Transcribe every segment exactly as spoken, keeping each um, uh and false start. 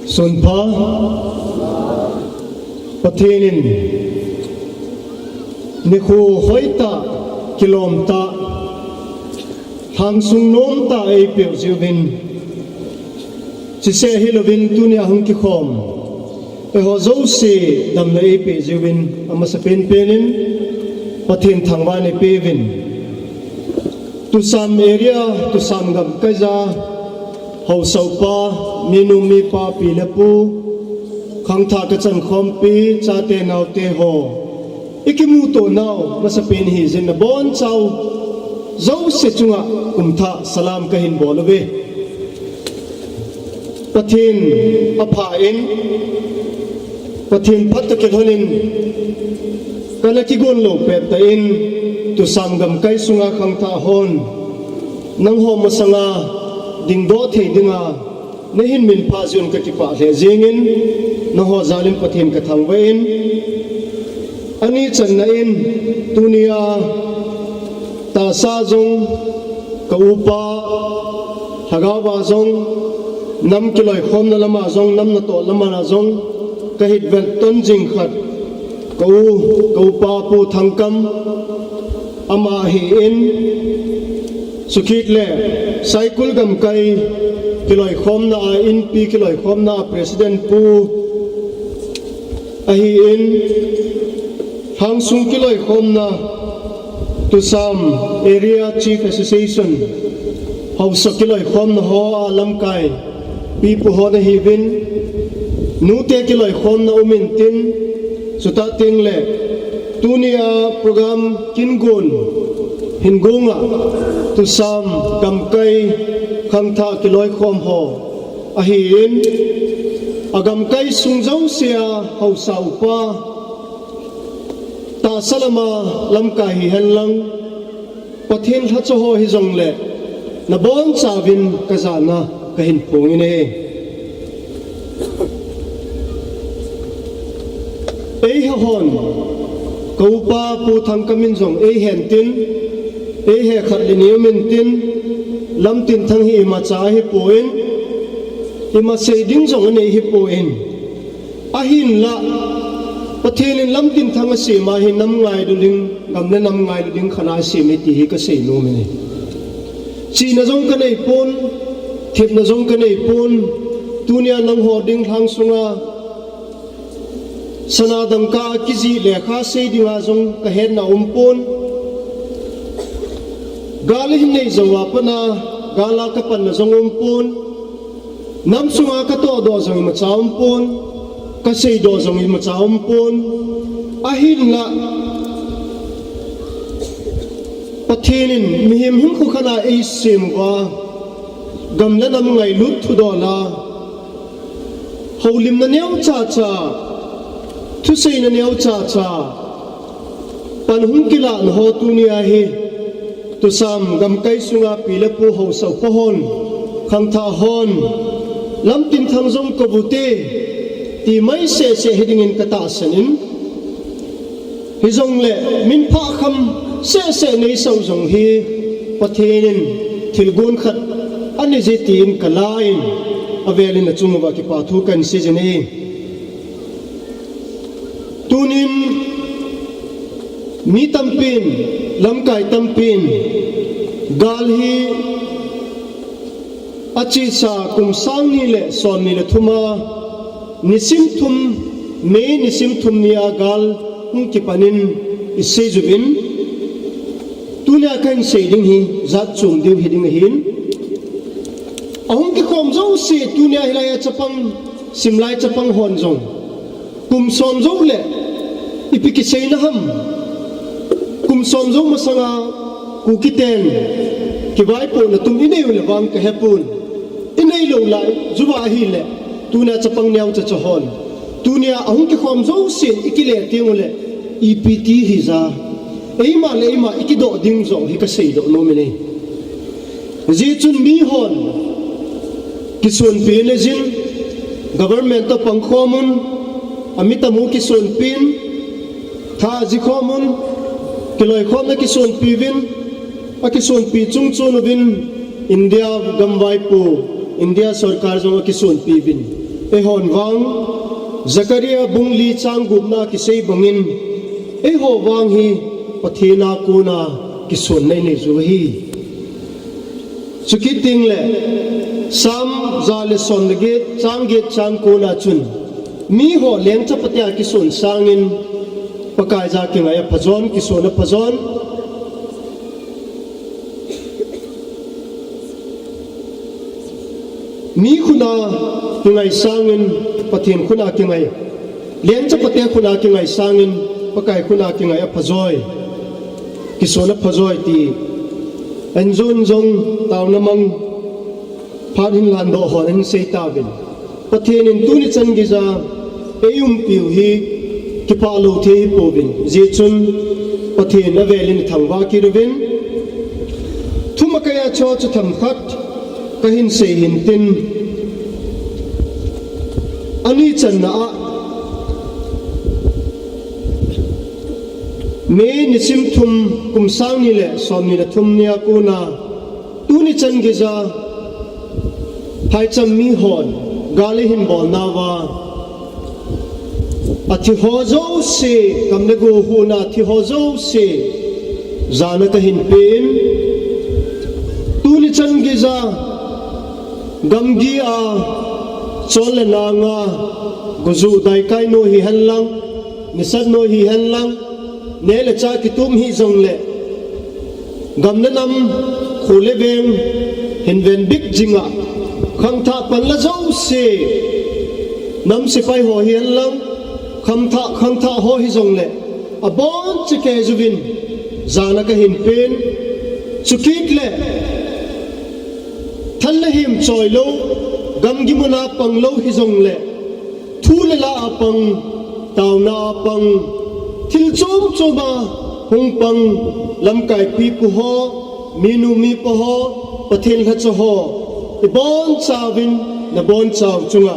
Sunpha, Pathen in nikho hoitah, kilomtah, lhangsung nomtah eipeh jiuvin, chuseh hilouvin tunia hung kikhom eiho jouse damna eipeh jiuvin amasapen pen in Pathen thangvah in eipeuvin. Tusam area, Tusam gamkai a haosa upa, minu mipa, pi le pu, khangthah kachankhompi, chate naote ho, ikimuto nau masapen hijeh in nabonchau jouse chunga kumthah salam kahin bol uve. Pathen apha in, Pathen phatah kilhon in, kana kigon lou pettah in, Tusam gamkai sunga khangthah hon nangho masanga dingdoh thei dinga nahin minphah jeh un kakipah lheh jengin, nangho jal in Pathen kathangvah in, ani channa in, tunia tahsa jong, ka upa, lhagaova jong, nam kiloikhomna lama jong, nam natoh lama jong, kahit vetton jing khat, ka u, ka upa Pu Thangkam, ama ahin, chukit le Saikul gamkai kiloikhomna a, inpi kiloikhomna a president pu ahin, lhangsung kiloikhomna, Tusam Area Chief Association haosa kiloikhomna hoa lamkai pipu ho nahiuvin, nute kiloikhomna um intin, chutah tengle tunia program kingon hin gonga Tusam gamkai khangthah kiloikhom ho ahin, agamkai sung jousea haosa upa, tahsa lama lamkai hihenlang, Pathen lhacha ho hijongle, nabonchauvin kajana kahin phongin ahi. Eihahon, ka upa Pu Thangkam in jong eihen tin, eihe khat le ni um intin, Lamtinthang hi imacha ahipon, ima sei ding jong anei hipon, ahinla Pathen in Lamtinthang asem a hi nam ngailu ding, gam le nam ngailu ding khat a asem e ti hi kasei nom in ahi. Chihna jong kaneipon, thepna jong kaneipon, tunia nangho ding lhangsunga sana dangka kijih lekha sei dinga jong kahetna umpon, gal ahin nei jouva pat a gal a kapanna jong umpon, nam sunga katohdoh jong imacha umpon, kaseidoh jong imacha umpon, ahinla Pathen in mihem hinkho khat a eisem uva, gam le nam ngailut thudol a, houlimna neochacha, thuseina neochacha pan hung kilahna ho tunia hi, Tusam gamkai sunga pi le pu, haosa upa hon, khangthah hon, Lamtinthang jong kauvute ti mai sehseh hidingin katahsan in, hijongle minphah kham sehseh neisah u jong hi Pathen in thilgon khat anei je tin kala in, avel in achung uva kipa thu kahin seijin ahi. Tunin mi tampin, lamkai tampin, gal hi achesa kum sang ni le som ni le thum a, nisim thum, May nisim thum nia gal hung kipan in isei uvin, tunia kahin sei ding hi jat chom ding hiding ahin. Ahung kikhom jouse tunia hilai a chapang, simlai chapang hon jong kum som joule ipi kiseina ham? Kum som jou masanga Kukiten kivaipohna tum inei u le vang kahepon, inei lou lai juva ahile, tunia chapang neochacha hon, tunia ahung kikhom jousen ikile tengule, ipi ti hija, eima le eima ikidoh ding jong hi kaseidoh nom in ahi. Hijeh chun mihon kisonpi in, government toh pangkhom un, ami tamu kisonpi in, tha jikhom un, kiloikhomna kisonpi uvin, akisonpi chung chon uvin, India gamvaipo, India sorkar jong akisonpi uvin. Eihon vang, Zakaria bung li chang gupna kisei bangin, eiho vang hi Pathen a kona kisonna inei u ahi. Chukit tengle, Psalm ja le som le get, chang get chang kona chun, miho lengchapate a kison sangin, Pakai ja kingai aphajon, kison aphajon. Mi khut a kingai sangin, Pathen khut a kingai. Lengchapate khut a kingai sangin, Pakai khut a kingai aphajoi. Kison aphajoi ti. Anjon jong taona mang phat hin landoh hon ahin sei tauvin. Pathen in tuni chan geija eiumpiu hi kipah lou thei hipouvin. Hijeh chun Pathen avel in ithangvah kit uvin. Thumakaiya chu chu themkhat kahin sei hintin. Ani channa a May nisim thum kum sang ni le som ni le thum nia kona tuni chan geija phaicham mihon gal eihin bolnauva, athi ho jouse, gam le go huhna athi ho jouse jana kahin pen. Tuni chan geija gamgi a chol le nanga gojuh daikai nu hihen lang, nisat nu hihen lang, neh le chah kitum hijongle, gam le nam, kho le veng hin venbit jinga khangthah panla jouse, nam sepai ho hihen lang, khangthah, khangthah ho hijongle, aboncha kei juvin jana kahin pen. Chukit le, thanle him choi lou, gamgi muna pang lou hijongle, thu le la a pang, taona a pang, thil chom chom a hung pang, lamkai pipu ho, minu mipa ho, Pathen lhacha ho, ibonchauvin, nabonchau chunga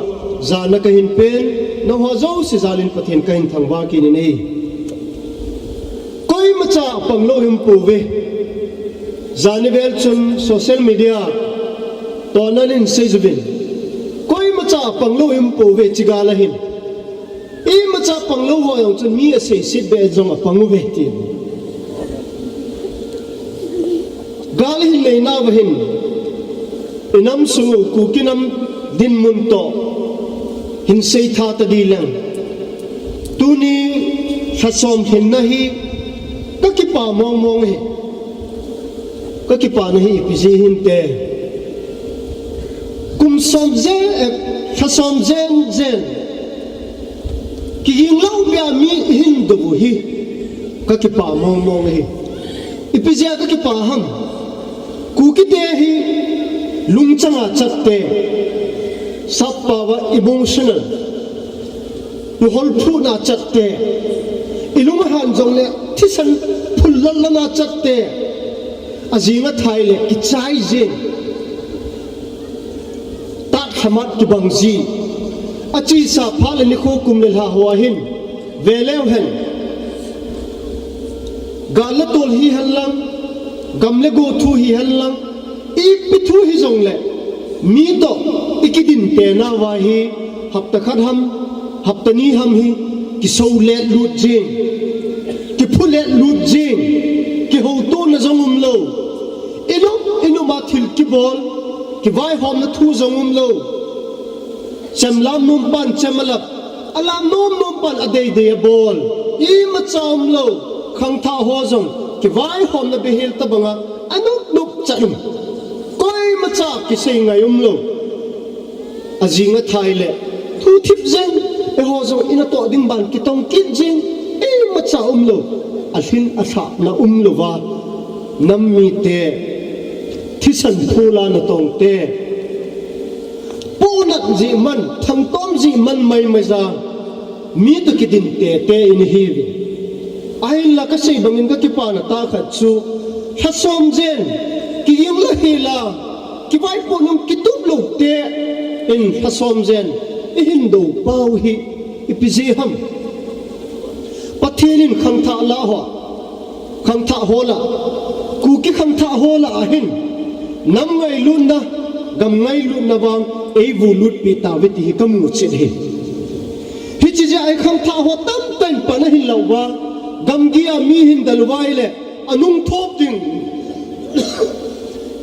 jana kahin pen, nangho jouse jalin Pathen kahin thangvah kit in ahi. Koimacha pang lou hiumpouve. Jani vel chun social media toh nahin sei juvin, koimacha pang lou hiumpouve, hiche gal a hin. Imacha pang lou ho jong chun mi aseiset beh jong apang uve tin. Gal hin leinauva hin, inam sung u Kuki nam dinmun toh hin seitha tadi leng, tuni lha som lhinna hi kakipah mong mong ahi. Kakipana hi ipi jeh hinte. Kum som jen, eh, lha som jen jen kiging lou pia mi ihin dou u hi kakipah mong mong ahi. Ipi jeh a kakipah ham? Kukite hi lungchang a chatte, sappao va emotional, iholphutna chatte, ilung ahan jongle thisan phul lal lal a chatte, ajing athai le kichai jin, tat lhamat kibang ji, achesa phat le nikho kum le lha hoa hin, veleu hen, gal le tol hihen lang, gam le go thu hihen lang, ipi thu hijongle, mi toh ikidinte nauva hi, hapta khat ham, hapta ni ham hi, kisou let lut jing, kiphu let lut jing, kihoutona jong umlou, inop inop a thil kibol, kivaihomna thu jong umlou, chem lam nom pan chem alap, alam nom nom pan adeidei abol, imacha umlou, khangthah ho jong kivaihomna behel tobanga anop nop chat um, koimacha kisei ngai umlou. Ajing athai le thu thip jeng, eiho jong in atoh ding ban kitong kit jing, imacha umlou, alhin alhahna umlouva, nam mite, thisan phul a natongte, pohnat jeh man, thangtom jeh man maimai ja, mi toh kidinte te in ihiuve. Ahinla kasei bangin kakipana tah khat chu, lha som jen, kiging la hela, kivaipoh nom kitup lou te in lha som jen ihin dou pau hi ipi jeh ham? Pathen in khangthah lah ho, khangthah ho lah, Kuki khangthah ho lah a hin, nam ngailutna, gam ngailutna vang eivulut pi tauve ti hi kamu chet hi. Hiche jeh a hi khangthah ho tamtah in pan ahin lauva, gamgi a mi hin del uva ahile anung thop ding.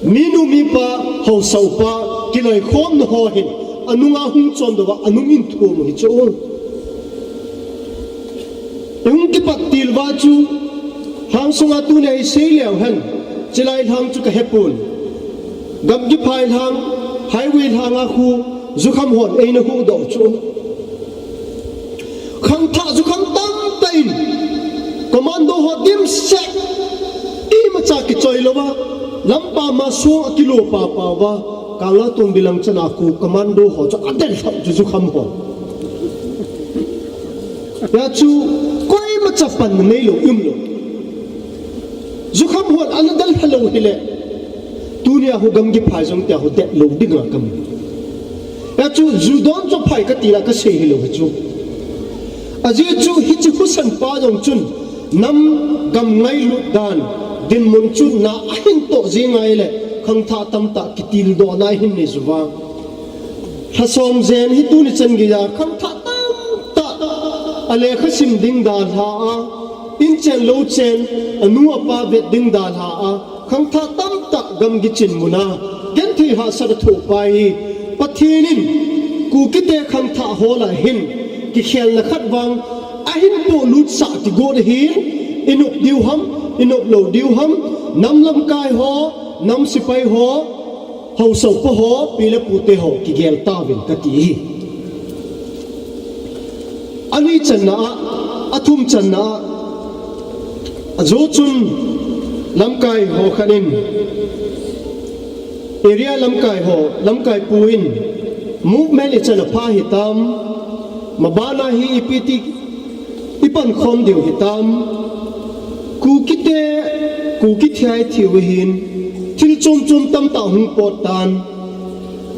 Minu mipa, haosa upa, kiloikhomna ho hin anunga hung chondouva anung in thum u hi chu. Ihung kipat til uva chu, lhang sunga tunia isei leu hen, chulai lhang chu kahepon. Gamgi phai lhang, highway lhanga khu, jukham hon eina huhdoh chu. Khangthah jukham tamtah in, commando ho dimset, imacha kichoi louva, lampam a song akilo papauva, Kanglatong bilang chana khu commando ho chu adelhah chu jukham hon. Hia chu koimacha panna neilou umlou. Jukham hon ana delha lou hile, tunia khu gamgi phai jong tia khu detlou dinga kamu. Hia chu ju don chu phai katina kasei hilou hi chu. Ajeh chu hiche husanpa jong chun nam gam ngailut dan, dinmun chu na ahin toh jeng ahile, khangthah tamtah kitildohna ahin nei uva. Lhasom jen hi tuni chan geija khangthah tamtah, alekha sim ding dalha a, inchen louchen, anu apa vet ding dalha a, khangthah tamtah gamgi chinmuna genthei hahsat athohpa hi, Pathen in Kukite khangthah ho lah a hin kikhelna khat vang ahin polut sah kigot ahin, inop diu ham, inop lou diu ham, nam lamkai ho, nam sepai ho, haosa upa ho, pi le pute ho, kigel tauvin kati hi. Ani channa a, athum channa a, ajo chun lamkai ho khat in, area lamkai ho, lamkai pu in, movement ichan apha hitam, mabana hi ipi ti ipankhom diu hitam, Kukite, Kuki thi a ithiu ahin, thil chom chom tamtah hung pot tan,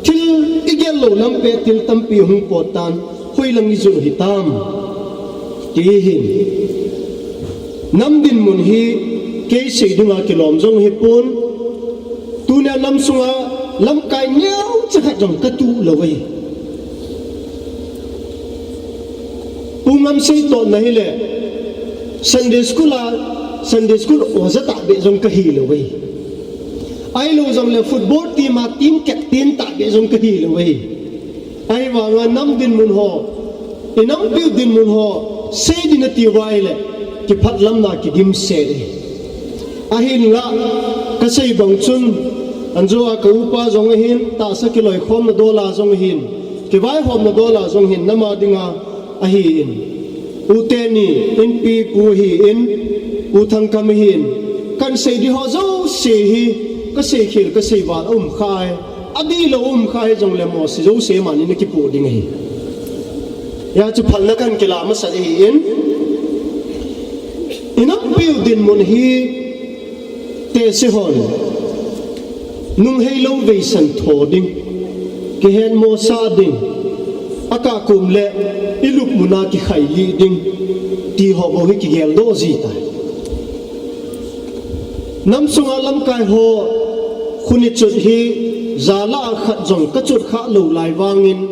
thil igel lou lam peh thil tampi hung pot tan, hoilang ijot hitam, ti hin. Nam dinmun hi kei sei dinga kilom jong hipon, tunia nam sunga lamkai neocha khat jong katuh lou ahi. Pu Ngamsei tohna hile, Sunday school a, Sunday school oja tahbeh jong kahilou ahi. Ahilou jongle football team a team captain tahbeh jong kahilou ahi. Ahivanga nam dinmun ho, inampiu dinmun ho sei ding nati uva ahile, kiphatlamna kidimset ahi. Ahinla, kasei bang chun, anjo a ka upa jong ahin, tahsa kiloikhomna dola jong ahin, kivaihomna dola jong ahin, nam a dinga ahin. U teni, inpi pu ahin, U Thangkam ahin, kahin sei ding ho jouse hi, kasei khel, kasei val aum kha e, adihlou um kha hijongle Mose jouse mani nakipoh ding ahi. Hia chu phalna kahin kila masat ahin, inampiu dinmun hi tehse hon nungheilou veisan tho ding, kihetmosah ding, akah kom le ilupmuna kikhailih ding, ti ho bou hi kigeldoh ji tai. Nam sunga lamkai ho khut ichot hi, jalah a khat jong kachot khah lou lai vangin,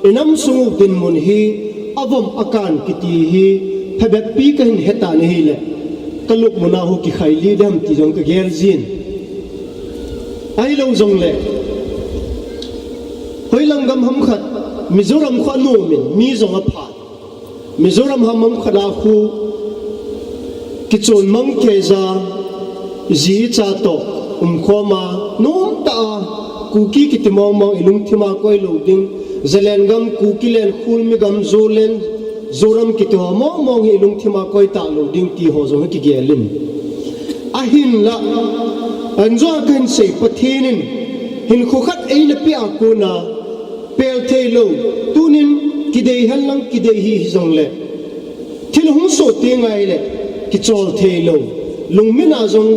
inam sung u dinmun hi avom akan kiti hi phabeppi kahin hetan ahile, kalupmuna ho kikhailih dem ti jong kagel jin. Ahilou jongle, hoilang gam ham khat, Mizoram khu anomin, mi jong aphat. Mizoram ham ham khat a khu, kichonmang keija, iji icha toh umkhoma, nomtah a, Kuki kiti mongmong ilungthima koilou ding, Zalengam, Kukiland, Khulmigam, Zoland, Zoram kiti ho mongmong hi ilungthima koitalou ding ti ho jong hi kigelin. Ahinla, anjo a kahin sei Pathen in hinkho khat eina peh a kona, pel theilou, tunin kidei henlang kidei hi hijongle, thil hung soh teng ahile, kichol theilou, lungmin a jong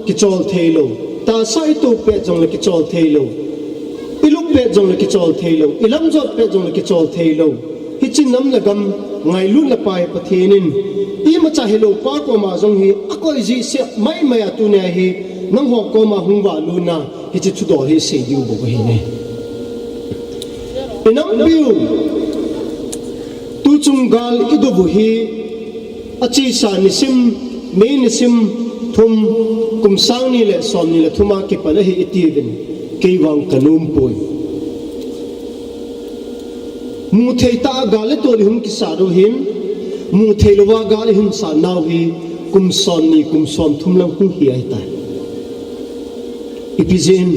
kichol theilou, tahsa itoh pet jongle kichol theilou, ilup pet jongle kichol theilou, ilamjot pet jongle kichol theilou. Hiche nam le gam ngailutna pa hi Pathen in, imacha hilou pa koma jong hi akoi jihseh maimai a tunia hi, nangho koma hung vahlutna Hiche thudol hi sei diu bou ahi ne. Inampiu, tuchung gal idou u hi, achesa nisim, May nisim thum, kum sang ni le som ni le thum a kipan ahi itiuvin, kei vang kanom poi. Muthei tah a gal le tol ihung kisat u hin, muthei louva gal ihung sat nau hi, kum som ni, kum som thum lang hung hi ahitai. Ipi jeh in,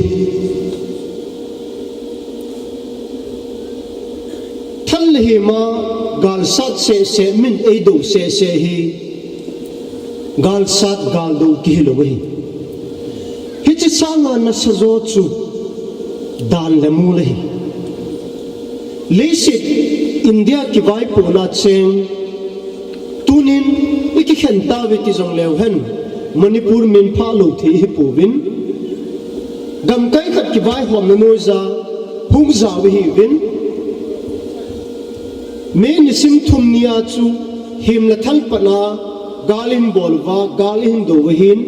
thal le hima gal sat seh seh, min eidou seh seh hi, gal sat gal dou kihi lou ahi. Hiche sanga nasa jo chu dan le mol ahi. Leiset India kivaipohna cheng, tunin ikikhen tauve ti jong leu hen, Manipur min phah lou thei ihi pouvin, gamkai khat kivaihomna noija hung jao ihiuvin, May nisim thum nia chu hem le thal pat a gal ihin bol uva, gal ihin dou u ahin,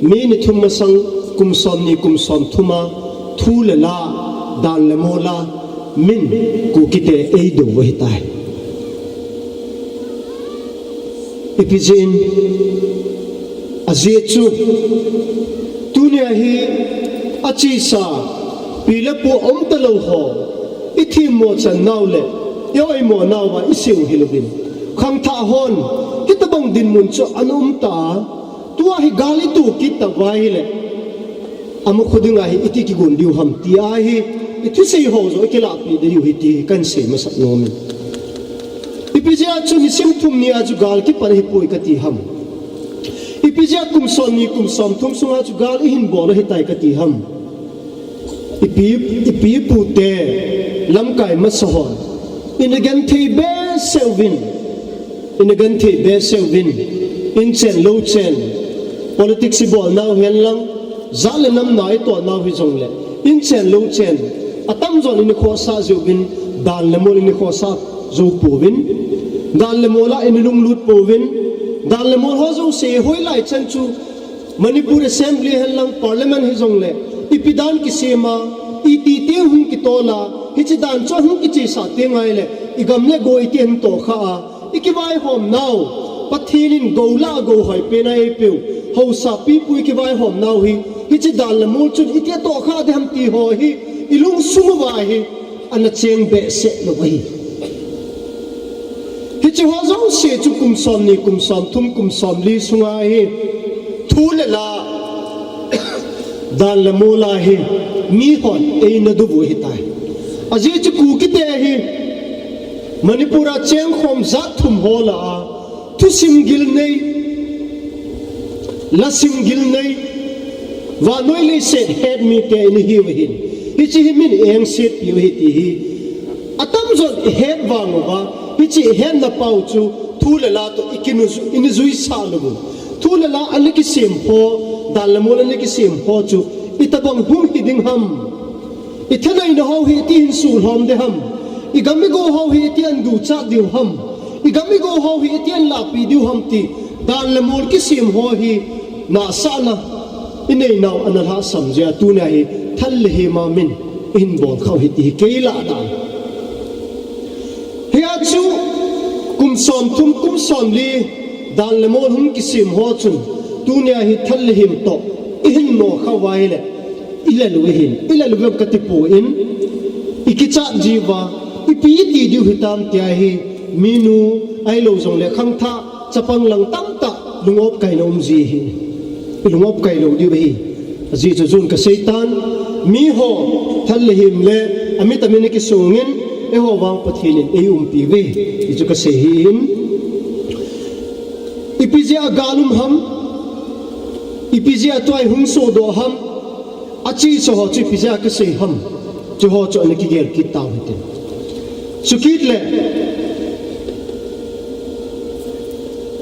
May ni thum masang kum som ni kum som thum a thu le la, dan le mol a min Kukite eidou u ahitai. Ipi jeh in, ajeh chu, tunia hi achesa pi le pu aum talou ho, ithemmo chan nau le ioimo nauva isei u hilouvin, khangthah hon hitobang dinmun chu ana um ta a, tua hi gal ito kit tauva ahile, ama kho dinga hi iti kigon diu ham ti ahi, ithusei ho joh ikilahpeh diu ahi ti hi kahin sei masat nomin. Ipi jeh a chu nisim thum nia chu gal kipan ahipoi kati ham? Ipi jeh a kum som ni kum som thum sunga chu gal ihin bol ahitai kati ham? Ipi, ipi ipute, lamkai masa hon, ina genthei behseh uvin, ina genthei behseh uvin, inchen louchen, politics ibol nau hen lang, jat le nam na itoh nau hijongle, inchen louchen, atamjon ina khohsah jiuvin, dan le mol ina khohsah jou pouvin, dan le mol a ina lunglut pouvin, dan le mol ho jouse hoilai chan chu, Manipur Assembly hen lang Parliament hijongle, ipi dan kisem a, iti teng hung kitol a, hiche dan chu ahung kichesah teng ahile, igam le go iti ahin tohkhah a, ikivaihom nau, Pathen in gou lah gou hoi pen a eipeu, haosa pipu ikivaihom nau hi, hiche dan le mol chun iti atohkhah ding ham ti ho hi, ilungsung uva hi, ana cheng behseh lou ahi. Hiche ho jouse chu kum som ni, kum som thum, kum som li sunga hi thu le la, dan le mol a hi mihon eina dou u ahitai. Ajeh chu Kukite hi Manipur a chengkhom jat thum ho lah a thusim gil nei, lasim gil nei, vannoi leiset het mite ina hiu ahin, hiche hi min eisetpiu ahi ti hi atamjon ihet vang uva, hiche ihetna pau chu thu le la toh ikinu, ina juisah lou u. Thu le la ana kisem ho, dan le mol ana kisem ho chu itobang hung hiding ham? Ithanaina ho hi iti hin suhlhom ding ham? Igam igou ho hi iti ahin duchat diu ham? Igam igou ho hi iti ahin lahpeh diu ham ti, dan le mol kisem ho hi nahsahna inei nau ana lhahsam jeh a tunia hi thal le hima min ihin bol khah u ahi ti hi kei lah dan. Hia chu kum som thum, kum som li dan le mol hung kisem ho chun tunia hi thal le him toh ihin mo khah uva ahile, ilel u ahin, ilel u vem katipoi, ikichat jiuva, ipi iti diu hitam tia hi minu ahilou jongle khangthah chapang lang tamtah lungop kaina um ji ahi. Ilungop kai lou diu ahi. Ajeh chu jun kaseitan, miho thal le him le amit amin akisongin, eiho vang Pathen in eiumpiuve ti chu kasei ahin. Ipi jeh a gal um ham? Ipi jeh a tua ihung sohdoh ham? Achesa ho chu ipi jeh a kisei ham? Chuho chu ana kigel kit tau hite. Chukit le,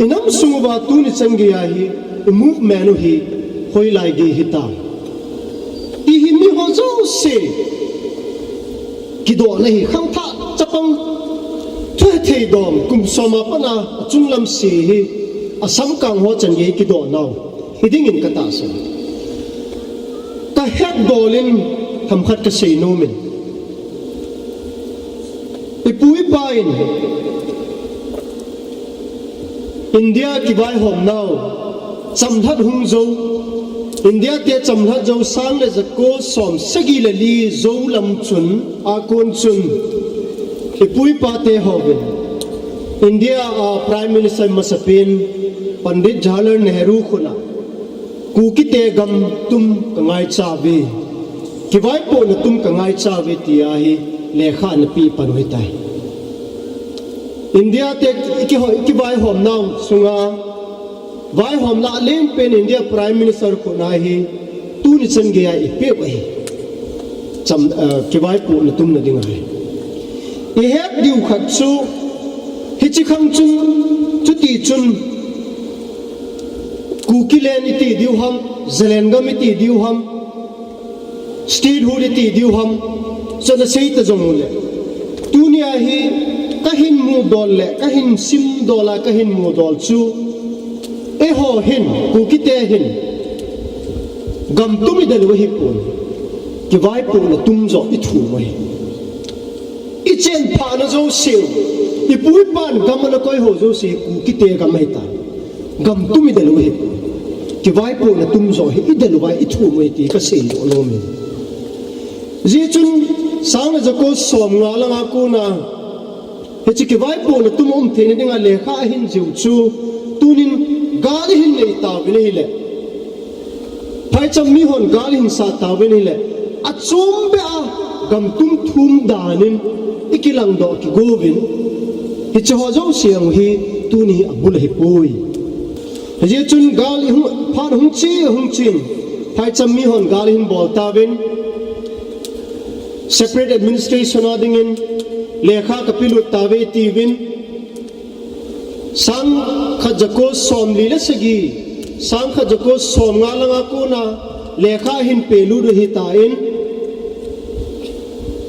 inam sung uva tuni chan geiya hi, i movement u hi hoilai gei hitam ti hi miho jouse kidohna ahi. Khangthah chapang thuhethei dom kum som a pat a achunglam se hi, asamkang ho chan gei kidohnau hidingin katahsan. Ahet dol in themkhat kasei nom in, ipu ipa in India kivaihom nau, chamlhat hung jou, India te chamlhat jou sang le jako som sagi le li jou lam chun, a kon chun, ipu ipa te hon India a Prime Minister masapen Pandit Jawaharlal Nehru khut a Kukite gam tum kangaicha uve, kivaipohna tum kangaicha uve tia hi lekha ana pe pan u ahitai. India te iki, ikivaihom nau sunga vaihom lah len pen India Prime Minister khut a hi tuni chan geiya ipeh u ahi. Cham, eh, kivaipohna tumna ding ahi. Ihet diu khat chu, hiche khang chun, chuti chun, Kukiland iti diu ham, Zalengam iti diu ham, statehood iti diu ham, chuna seita jong ule. Tunia hi kahin mudol le, kahin simdol a, kahin mudol chu, eiho hin, Kukite hin, gam tum idel u ahipon, kivaipohna tum joh ithum u ahi. Ichenphahna jouse u, ipu ipan gam ana koi ho jouse hi Kukite gam ahitai. Gam tum idel u ahi. Kivaipohna tum joh hi idel uva ithum u ahi ti kasei joh nom e. Hijeh chun sang le jako som nga langa kona hiche kivaipohna tum um theina dinga lekha ahin jiu chu tunin gal ihin nei tauvin ahile, phaicham mihon gal ihin sat tauvin ahile, achom beh a gam tum thum dan in ikilangdoh kigouvin, hiche ho jouse jong hi tuni hi abul ahipoi. Hijeh chun gal ihung, phat hung che, hung chen, phaicham mihon gal ihin bol tauvin, separate administration a dingin lekha kapelut tauve itiuvin, sang khat jako somli le sagi, sang khat jako somnga langa kona lekha ahin pelut u ahitan,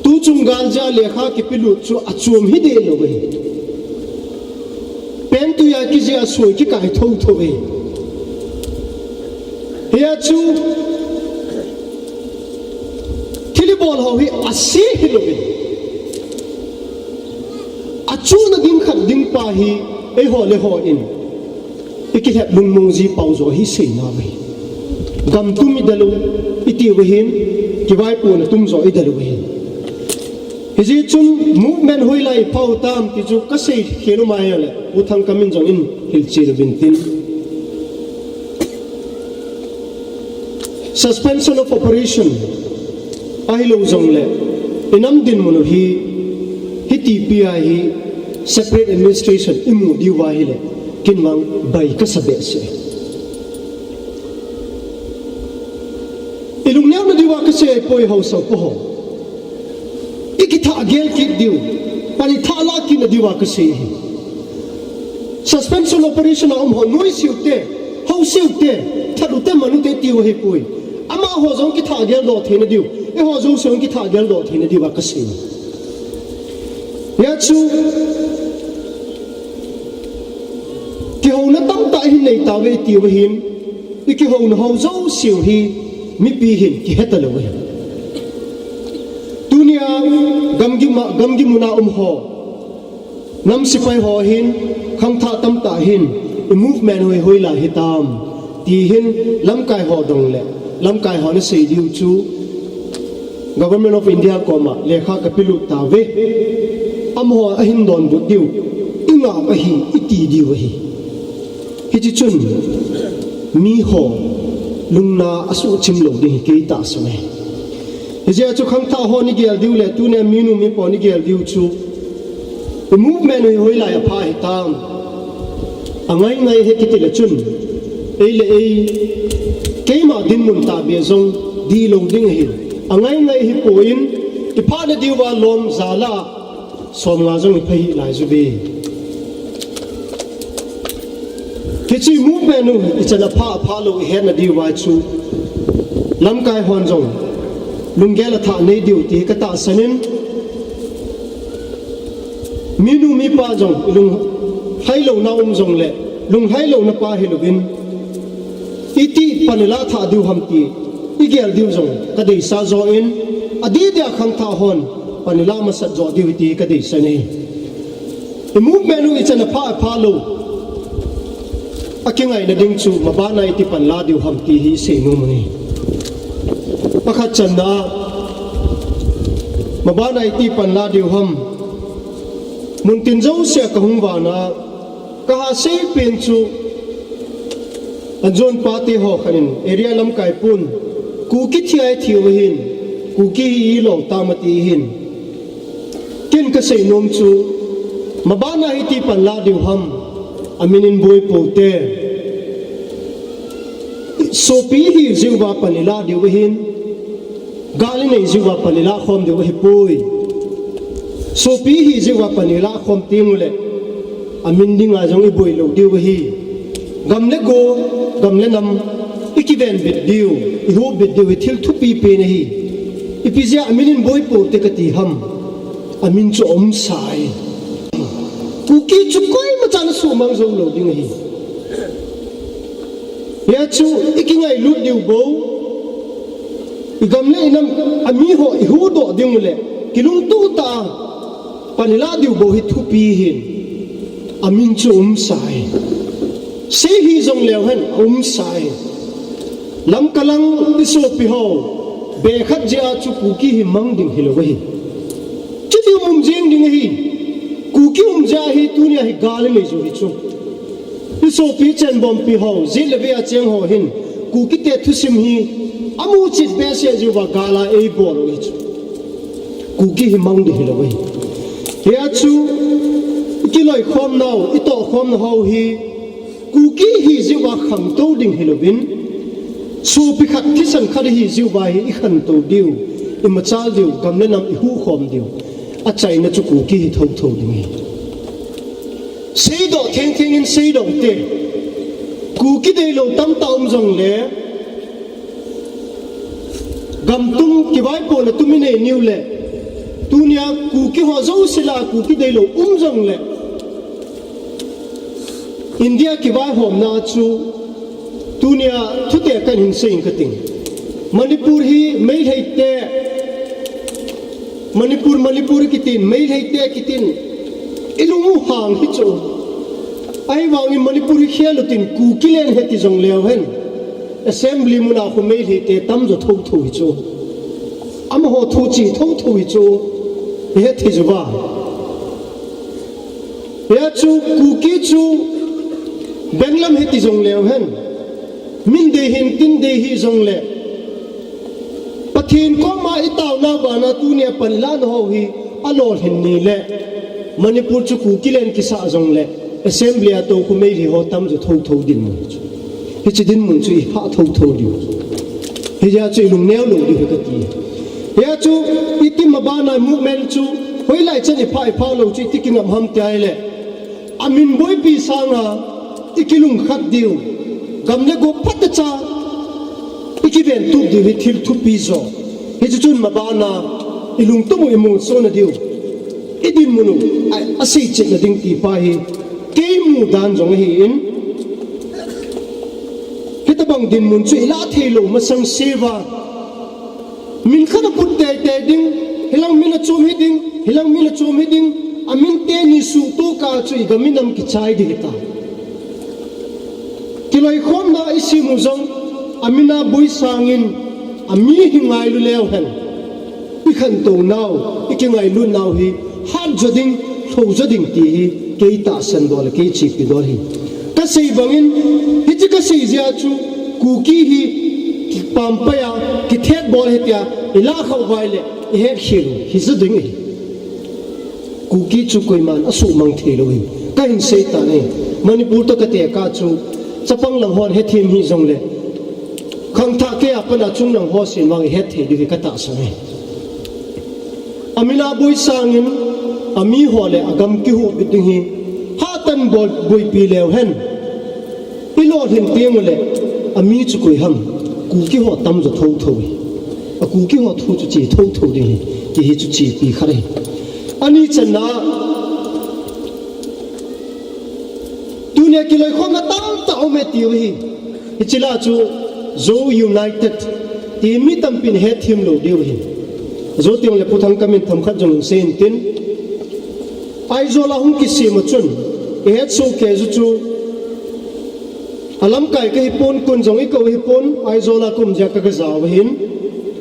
tuchung gal jeh a lekha kipelut chu achom hideh lou ahi. Pen tuiya kijeh a soi kikai thouthou ahi. Hia chu thil ibol ho hi ase hilouvin, achuhna ding khat ding pa hi eiho le ho in ikilhep lungmong ji pau joh hi seinau ahi. Gam tum idel u, itiu ahin, kivaipohna tum joh idel u ahin. Hijeh chun movement hoilai iphah u tam ti chu kasei khel u mai ahile, U Thangkam in jong in hilchen uvin tin, Suspension of Operation ahilou jongle, inam dinmun u hi, hitipi a hi separate administration imu diuva ahile, kin vang bai kasa behseh. Ilungneona diuva kasei ahipoi haosa upa ho. Ikithah gel kit diu, pan ithah lah kitna diuva kasei ahi. Suspension operation a um ho, noise ute, haose ute, that ute, man ute tiu ahipoi. Amaho jong kithah geldoh theina diu, eiho jouse jong kithah geldoh theina diuva kasei. Hia chu kihouna tamtah ihin nei tauve itiu ahin, ikihouna ho jouseu hi mipi hin kihe talou ahi. Tunia gamgi ma, gamgi muna um ho, nam sepai ho hin, khangthah tamtah hin, i movement hoi hoilai hitam, ti hin lamkai ho dongle, lamkai ho nasei diu chu, Government of India koma lekha kapelut tauve, amaho ahin donbut diu, ingap ahi, iti diu ahi. Hiche chun miho lungna asuhchim lou ding hi kei tahsan ahi. Hijeh a chu khangthah ho nigel diu le tunia minu mipa nigel diu chu, i movement hi hoilai apha hitam. Angai ngai hi kitile chun, ei le ei, keima dinmun tahbeh jong dihlou ding ahi. Angai ngai hipon, iphahna diuva lom jal a somnga jong ipha hih laijuve. Hiche movement u ichan apha, apha lou ihetna diuva chu, lamkai hon jong lunggel athah nei diu ti katahsan in, minu mipa jong ilunglhai louna um jongle, lunglhai louna pa hilouvin, iti pan ilah thah diu ham ti igel diu jong kadeisah joh in, adeh dia khangthah hon pan ila masat joh diu hi ti kadeisah ahi. I movement u ichan apha apha lou, akingaina ding chu mabana iti panla diu ham ti hi isei nom ahi. Pakhat channa, mabana iti panla diu ham. Muntin jousea kahung vahna, kaha seipen chu, anjon pate ho khat in area lamkai pun, Kuki thi a ithi u ahin, Kuki hi ilou tam ati ahin. Ken kasei nom chu, mabana hi iti panla diu ham, amin in boi pou te. Sopi ihi jeh uva pan ila diu ahin, gal inei jeh uva pan ila khom diu ahipoi. Sopi ihi jeh uva pan ila khom teng uleh, amin dinga jong iboi lou diu ahi. Gam le go, gam le nam, ikiven bit diu, ihup bit diu hi thil thupi pen ahi. Ipi jeh a amin in boi pou te kati ham, amin chu aumsa ahi. Kuki chu koimachan asuhmang jou lou ding ahi. Hia chu ikingailut diu bou, igam le inam ami ho ihuhdoh ding uleh, kilungtoh tah a pan ila diu bou hi thupi ahin, amin chu aumsa ahi. Sei hih jong leu hen, aumsa ahi. Lamka lang isopi ho, be khat jeh a chu Kuki hi mang ding hilou ahi. Chuti um jeng ding ahi. Kuki um jeh a hi tunia hi gal inei jiu hi chu. Isopi Chenbompi ho, jet le vei a cheng ho hin, Kukite thusim hi amu chet behseh jeh uva gal a eibol u ahi chu. Kuki hi mang ding hilou ahi. Hia chu, ikiloikhomnau, itohkhomna ho hi, Kuki ihi jeh uva khangtou ding hilouvin, sopi khat thisan khat ihi jeh uva hi ikhantou diu, imachal diu, gam le nam ihuhkhom diu, achaina chu Kuki hi thouthou ding ahi. Seidoh thengtheng in seidoh te. Kuki deilou tamtah um jongle, gamtum kivaipohna tum inei niu leh, tunia Kuki ho jouse lah a Kuki deilou um jongleh, India kivaihomna chu tunia thuteh kahin sei inge kating. Manipur hi Meiteite, Manipur, Manipur kitin, Meiteite kitin, ilung u hang hi chu. Ahivangin Manipur hi khel utin, Kukiland hiti jongleu hen, Assembly muna khu Meiteite tamjo thouthou hi chu. Amaho thu che thouthou hi chu. Ihet thei jiuva. Hia chu Kuki chu benglam hiti jongleu hen, min dei hin tin dei hijongleh, Pathen koma itaona bana tunia pan ilahna ho hi alolhin nileh, Manipur chu Kukiland kisah jongleh, Assembly a toukhu Meitei ho tamjo thouthou dinmun chu. Hiche dinmun chu iphah thouthou diu. Hijeh a chu ilungneo lou diu ahi kati. Hia chu iti mabana movement chu hoilai chan iphah iphah lou chu iti kingam ham ti ahileh, amin boipi sanga ikilungkhat diu, gam le go phatecha ikiventup diu hi thil thupi jo. Hiche chun mabana ilungtup u imulsona diu, idinmun u a, aseichetna ding ti pa hi keimu dan jong ahin, hitobang dinmun chu ilah theilou masangseuva, min khat aput teitei ding, hilang min achom hiding, hilang min achom hiding, amin teni suhtoh kah chu igam inam kichai ding hita. Kiloikhomna isem u jong, amin a boi sangin, ami hi ngailu leu hen, ikhantounau, ikingailutnau hi hatjo ding, lhoujo ding ti hi kei tahsan dol, kei chepi dol ahi. Kasei bangin, hiche kasei jeh a chu Kuki hi kipampai a, kithetbol ahi tia ilah khah uva ahileh, ihetkhel u hijo ding ahi. Kuki chu koiman asuhmang theilou ahi. Kahin seitan ahi. Manipur toh katekah chu, chapang lang hon hethem hijongleh, khangthah keiya patna chunglang ho sen vang ihet thei diu hi katahsan ahi. Amin a boi sangin, ami ho leh agam kihuhbit ding hi, hahtan bol boipi leu hen, ilolhin teng uleh, ami chu koi ham, Kuki ho tamjo thouthou ahi. A Kuki ho thu chu che thouthou ding ahi, ti hi chu chepi khat ahi. Ani channa, tunia kiloikhomna tamtah aume tiu ahi. Hiche lah chu Zo United, Ti mi tampin hetthem lou diu ahi. Jou teng le Pu Thangkam in themkhat jong sei intin. Aizawl a hung kisem a chun, ihet soh kei u chu, alamkai kahi pon, kon jong ikou ahi pon, Aizawl a ka um jeh a ka, ka jao ahin,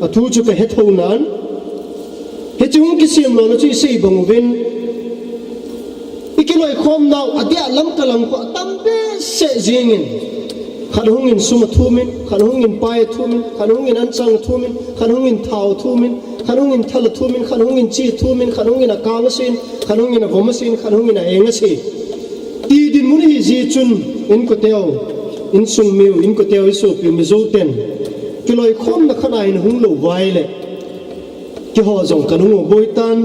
athu chu ka hetho nan. Hiche hung kisem lona chu isei bang uvin, ikiloikhom nau adeh a Lamka lang khu atam behseh jingin, khat hungin sum athumin, khat hungin pai athumin, khat hungin anchang athumin, khat hungin thao athumin, khat hungin thal athumin, khat hungin chi athumin, khat hungin akang asin, khat hungin avom asin, khat hungin a-eng asin. Ti dinmun ahi jeh chun, inko teu, insung miu, inko teu, isopiu Mizo ten kiloikhomna khat a hin hung lou uva ahile, keiho jong kanung u boi tan,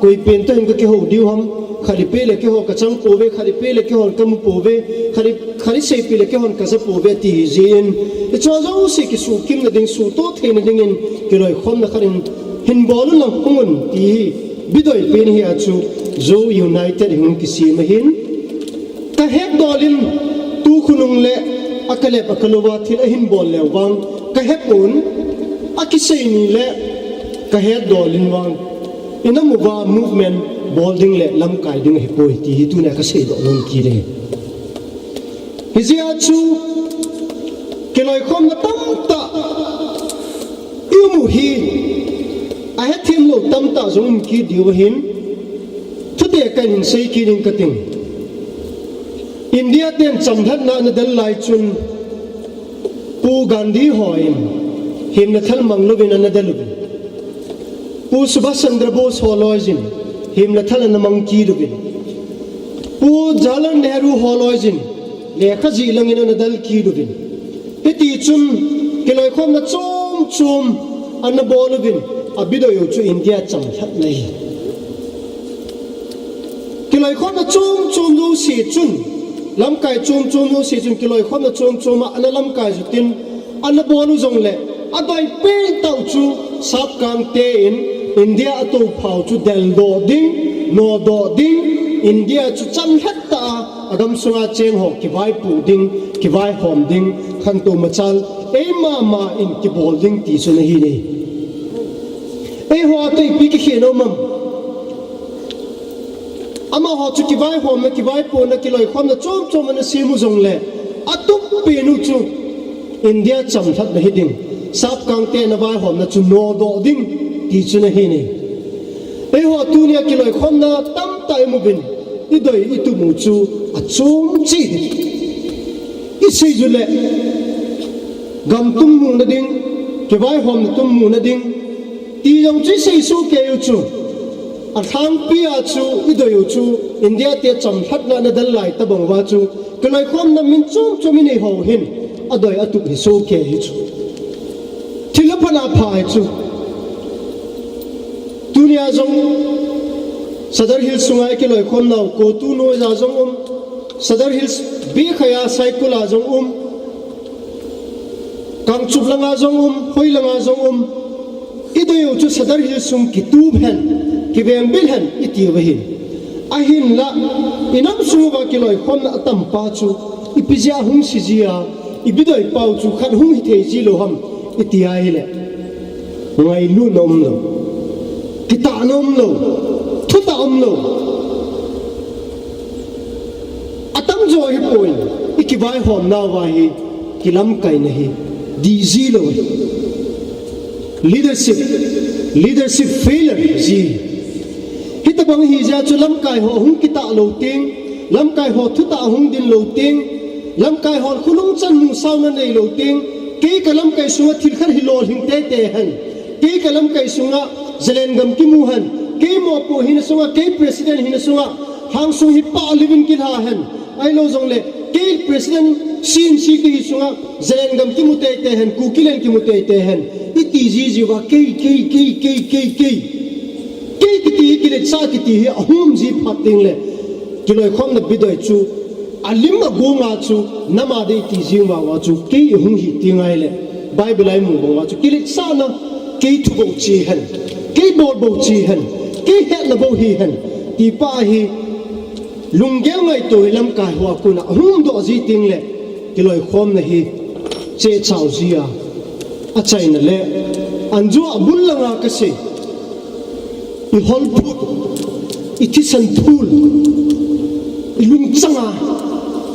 koi pen toh hin kakihou diu ham, khat ipeh le keiho kachang pouve, khat ipeh le keihon kamu pouve, khat i, khat isei peh le keihon kaja pouve ti hi jeh in, hicheho jouse kisuhkimna ding, suhtoh theina dingin kiloikhomna khat in hin bol un lang hung un ti hi, Bidoi pen hi a chu Zo United hung kisem ahin. Kahet dol in, tu khonung le akalep akalou a thil ahin bol leu vang kahepon, akisei ni le kahet dol in vang, ina mu uva movement bol ding le lamkai ding ahipoi ti hi tunia kasei doh nom kit e. Hijeh a chu kiloikhomna tamtah i um u hi, ahethem lou tamtah jong um kit diu ahin, thute kahin sei kit ding kating. India ten chamlhatna ana del lai chun, Pu Gandhi hon himna thal mang louvin ana del uvin. Pu Subhas Chandra Bose ho loiyin himna thal ana mang kit uvin. Pu Jawaharlal Nehru ho loiyin lekha jih langin ana del kit uvin. Hiti chun kiloikhomna chom chom ana bol uvin, abidoi u chu India chamlhatna ahi. Kiloikhomna chom chom jouse chun, lamkai chom chom jouse chun kiloikhomna chom chom a ana lamkai u tin, ana bol u jongle, adoi pentah u chu Sapkangte in India atoupha u chu deldoh ding, nodoh ding, India chu chamlhat tah a agamsunga cheng ho kivaipoh ding, kivaihom ding, khantou machal eima ma in kibol ding ti chu ana hi e. Eiho a toh ipi kikhel nom am? Amaho chu kivaihomna, kivaipohna, kiloikhomna chom chom ana sem u jongle, atup pen u chu India chamlhatna hiding, Sapkangte ana vaihomna chu nodoh ding ti chu ana hi e. Eiho tunia kiloikhomna tamtah i um uvin, idoi itup u chu achom cheh hi. Isei u le, gam tum muna ding, kivaihomna tum muna ding ti jong chu isei soh kei u chu, alhangpi a chu idoi u chu India te chamlhatna ana del lai tobang uva chu kiloikhomna min chom chom inei ho hin adoi atup hi soh kei hi chu. Thil apha na pha hi chu. Tunia jong Sadar Hills sunga ikiloikhom nau CoTU noiya jong um, Sadar Hills bikhai a Saikul a jong um, Kangchup langa jong um, hoi langa jong um. Idoi u chu Sadar Hills sung kitup hen, kiveng bil hen itiu ahin. Ahinla, inam sung uva kiloikhomna atampa chu ipi jeh a hung si ji a, ibidoi pau chu khat hung hithei ji lou ham iti ahile, ngailutna umlou, kitahna umlou, thutah umlou. Atamjo ahipoi, ikivaihom nauva hi kilamkaina hi dih ji lou ahi. Leadership, leadership failure ji. Hitobang hijeh a chu lamkai ho ahung kitah lou teng, lamkai ho thutah ahung din lou teng, lamkai hon khonung chan musaona neilou teng, kei kalamkai sunga thil khat hi lolhing teitei hen, kei kalamkai sunga Zalengam kimu hen, kei mopoh hina sunga, kei president hina sunga, lhangsung hi pah liuvin kilha hen, ahilou jongle, kei president C N C kahi sunga, Zalengam kimu teitei hen, Kukiland kimu teitei hen, iti jiji uva, kei, kei, kei kiti hi kiletsah kiti hi ahung um ji phat tengle, kiloikhomna bidoi chu alim agonga chu, nama dei ti jing vang uva chu, kei ihung hi teng ahile, Bible a imu bang uva chu, kiletsahna, kei thubou che hen, kei bolbou che hen, kei hetna bou hi hen, ti pa hi, lunggel ngaito hi lamkai hoa kona ahung umdoh ji tengle, kiloikhomna hi chehchao ji a, Achaina le anjua abul langa kasei, i holphut, i thisan thul, i lungchanga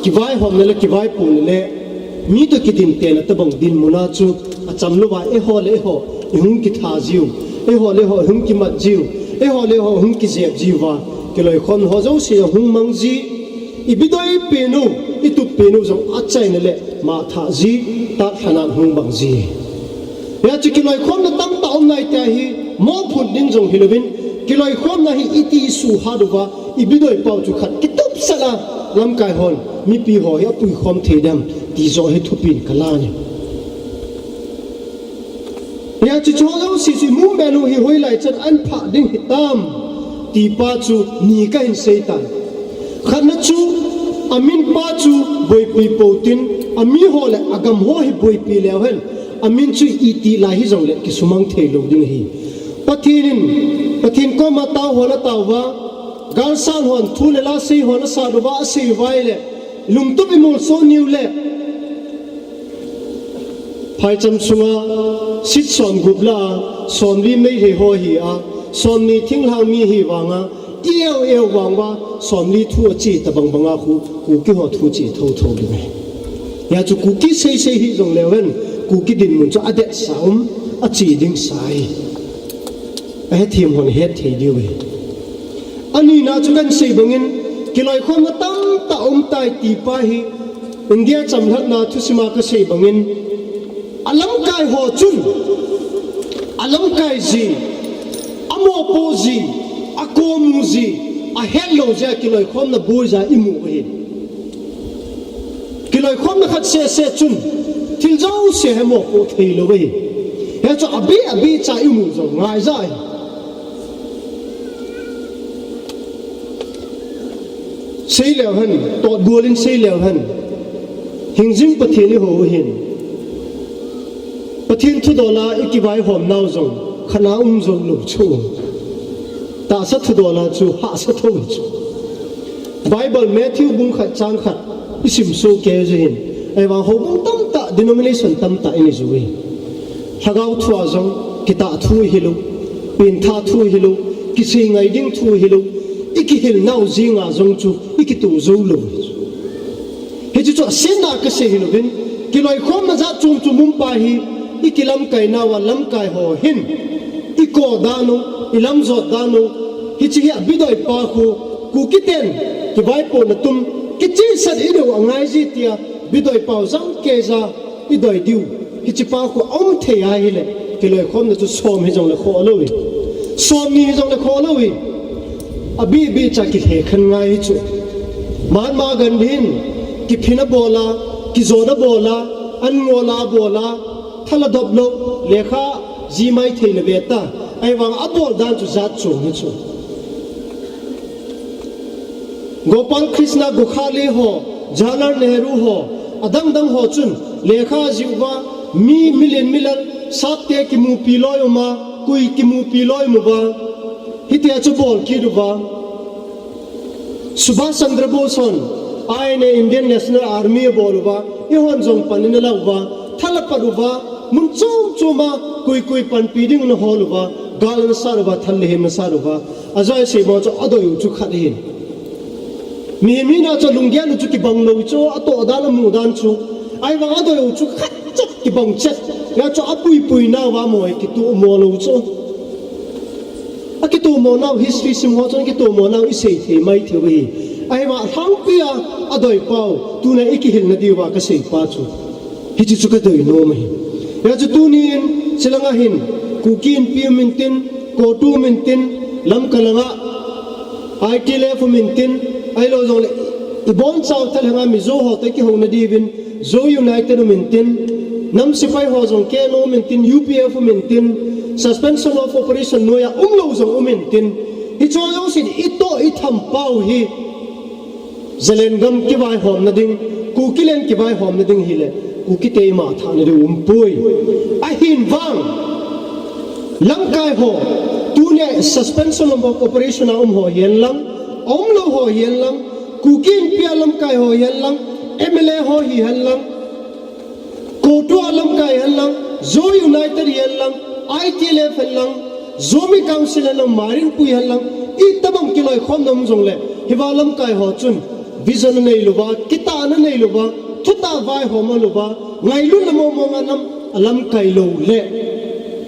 kivaihomna le kivaipohna le mi toh kidintena tobang dinmuna chu acham louva eiho le eiho i hung kitha jiu, eiho le eiho i hung kimat jiu, eiho le eiho i hung kijep jiuva, kiloikhomna ho jouse jong hung mang ji, i bidoi penu, i tup penu jong achaina le matha ji, tatlhana hung bang ji. Hijeh chun kiloikhomna tamtah um nai tia hi, mophut ding jong hilouvin, kiloikhomna hi iti isuhat uva, i bidoi pau chu khat kitupsat a, lamkai hon mipi ho hi apuikhom thei dem, ti joh hi thupin kalan e. Hijeh chun chuho jouse chu i movement u hi hoilai chan ahin phah ding hitam, ti pa chu ni kahin seitan. Khatna chu, amin pa chu boipi pou tin, amiho le agam ho hi boipi leu hen, amin chu iti lai hijongle kisumang theilou ding ahi. Pathen in, Pathen koma tao hon ataouva, galsat hon thu le la sei hon asat uva, asei uva ahile, lungtup imolso niu le, phaicham sunga seat somgup lah a, somli Meitei ho hi a, somni thinglhang mi hi vanga, i eu eu vang uva, somli thu ache tobang banga khu, Kuki ho thu che thouthou ding ahi. Hijeh chun Kuki seisei hijongleu hen, Kuki dinmun chu adehsa um, ache ding sa ahi. Ahethem hon het thei diu ahi. Anina chu kahin sei bangin, kiloikhomna tamtah umtai ti pa hi, India chamlhatna thusima kasei bangin, alamkai ho chun, alamkai ji, amopoh ji, akomu ji, ahetlou jeh a kiloikhomna boija imu u ahi. Kiloikhomna khat sehseh chun, thil jouse hi mopoh theilou ahi. Hijeh chun abeh abeh cha imu jong ngaija ahi. Seileu hen, totgual in seileu hen, hingjing Pathen ihou u ahin. Pathen thudol a ikivaihom nau jong khatna um jou lou chu, tahsa thudol a chu hahsa thou chu. Bible Matthew bung khat chang khat isimsoh kei jiu hin, ahivang houbung tamtah, denomination tamtah inei jiu ahi. Lhagao thua jong kitah thu hilou, pentha thu hilou, kisei ngai ding thu hilou, ikihil nau jenga jong chu ikitoh jou lou. Hiche chu asetna kasei hilouvin, kiloikhomna jat chom chom um pa hi, ikilamkai nauva lamkai ho hin, iko dan u, ilamjot dan u, hiche hi abidoi pa khu, Kuki ten kivaipohna tum, kichehsah inei u angai ji tia, bidoi pau jangkeija idoi diu, hiche pa khu aum thei ahile, kiloikhomna chu som hijongle khoh lou hi, somni hijongle khoh lou hi. Abeh beh cha kilhekhen ngai hi chu. Mahatma Gandhi in kiphin abol a, kijon abol a, an ngol a abol a, thal adop lou, lekha ji mai thei le ve ta, ahivang abol dan chu jat chom hi chu. Gopal Krishna Gokhale ho, Jawaharlal Nehru ho, adang dang ho chun lekha jih uva, mi million million sapte kimupi loi um a, koi kimupi loi um uva, hitia chu bol kit uva. Subhas Chandra Bose hon, I N A, Indian National Army abol uva, eihon jong pan inala uva, thal apat uva, mun chom chom a, koi koi panpi ding nahol uva, gal nasat uva, thal le hem nasat uva, ajoi sei bang chu adoi u chu khat ahin. Mihem hina chu lunggel u chu kibang lou chu, atoh dan amu dan chu, ahivang adoi u chu khat chet kibang chet, hijeh chun apuipui nauva mo kitomo lou chu. Akitomo nau history sim ho chun akitomo nau isei thei mai thei u ahi. Ahivang alhangpi a adoi pau, tuna ikihilna diuva kasei pa chu, hiche chu kadoi nom ahi. Hijeh chun tunin, chulanga hin, Kuki Inpi um intin, CoTU um intin, Lamka langa, I T L F um intin, ahilou jongle, ibonchau thalhenga Mizo ho toh kihouna diuvin, Zo United um intin, nam sepai ho jong K N O um intin, U P F um intin, Suspension of Operation noiya umlou jong um intin, hicheho jousen itoh itham pau hi, Zalengam kivaihomna ding, Kukiland kivaihomna ding hile, Kukite ima thahna diu umpoi. Ahin vang, lamkai ho, tunia Suspension of Operation a um ho hihen lang, aumlou ho hihen lang, Kuki Inpi a lamkai ho hihen lang, M L A ho hihen lang, CoTU a lamkai hihen lang, Zo United hihen lang, I T L F hihen lang, Zomi Council hihen lang, Maringpui hihen lang, itobang kiloikhomna um jongle, hiva lamkai ho chun, vision anei louva, kitahna anei louva, thutah vaihom alouva, ngailutna mongmong a nam, alamkai lou le.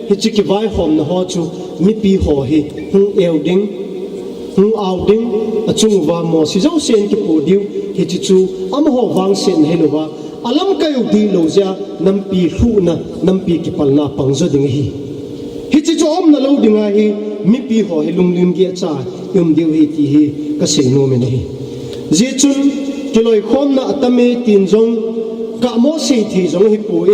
Hiche kivaihomna ho chu, mipi ho hi, hung eu ding, hung ao ding, achung uva mosi jousen kipoh diu, hiche chu, amaho vangsetna hilouva, alamkai u dihlou jeh a, nampi lhuhna, nampi kipalna pang jo ding ahi. Hiche chu aumna lou ding ahi, mipi ho hi lunglim geh cha, i um diu ahi ti hi, kasei nom in ahi. Hijeh chun, kiloikhomna atam e tin jong, gahmo sei thei jong ahipon,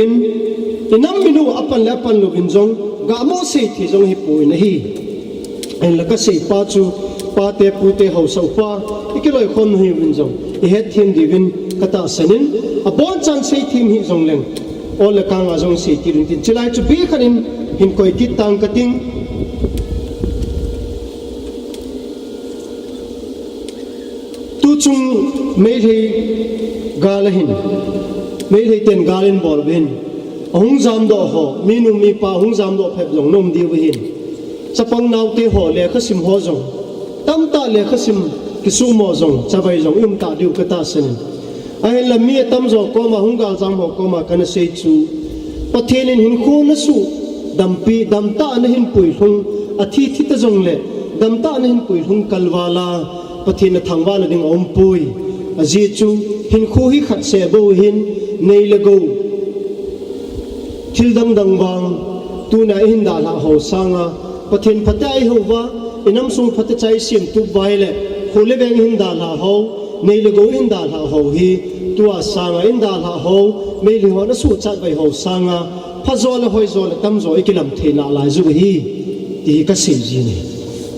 i nam minu apan le apan louvin jong, gahmo sei thei jong ahipon ahi. Ahinla kasei pa chu, pate pute haosa upa, i kiloikhom nahiuvin jong, i hetthem diuvin katahsan in, abonchan seithem hih jongleng, ol le kang a jong seiti ding tin, chulai chu bikhat in, hin koi kit tang kating. Tuchung Meitei gal ahin, Meitei ten gal in bol uvin, ahung jamdoh ho, minu mipa ahung jamdoh phep jong na um diu ahin. Chapang naote ho, lekhasim ho jong, tamtah lekhasim kisuhmo jong, chavai jong i um ta diu katahsan in. Ahinla mi atamjo koma, hung galjam ho koma kana sei chu, Pathen in hinkho nasuh, dampi, damtah a nahin puilhung, athi thi ta jongle, damtah a nahin puilhung kalval a, Pathen nathangvahna ding aumpoi. Ajeh chu, hinkho hi khatseh bou ahin, nei le gou, thil dang dang vang, tuna ihin dalhah ho sanga, Pathen phatah a ihouva, i namsung phatechan i semtup uva ahile, kho le veng ihin dalhah ho, nei le gou ihin dalhah ho hi, tua sanga ihin dalhah ho, Meitei hon asuhchat vai ho sanga, phajo le hoijo le tamjo i kilam thei nalai jiu ahi, ti hi kasei jin ahi.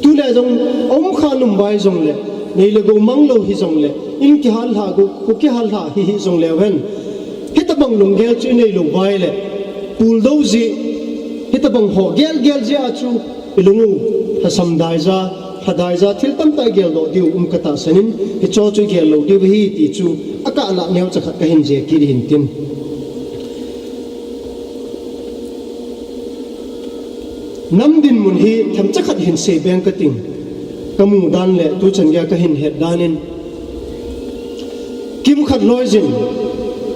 Tule jong, aum kha nom uva hijongle, nei le gou manglou hijongle, in kihal lhah, gou, kho kihal lhah hi hijongleu hen, hitobang lunggel chu i neilou uva ahile, puldou jeh, hitobang ho gelgel jeh a chu, i lung u, lhasam daija, lha daija, thil tamtah i geldoh diu um katahsan in, hicheho chu i gel lou diu ahi ti chu, akah lah neocha khat kahin jih kit hin tin. Nam dinmun hi themcha khat hin sei beng kating, kamu dan le tuchan geiya kahin het dan in. Kimkhat loijin,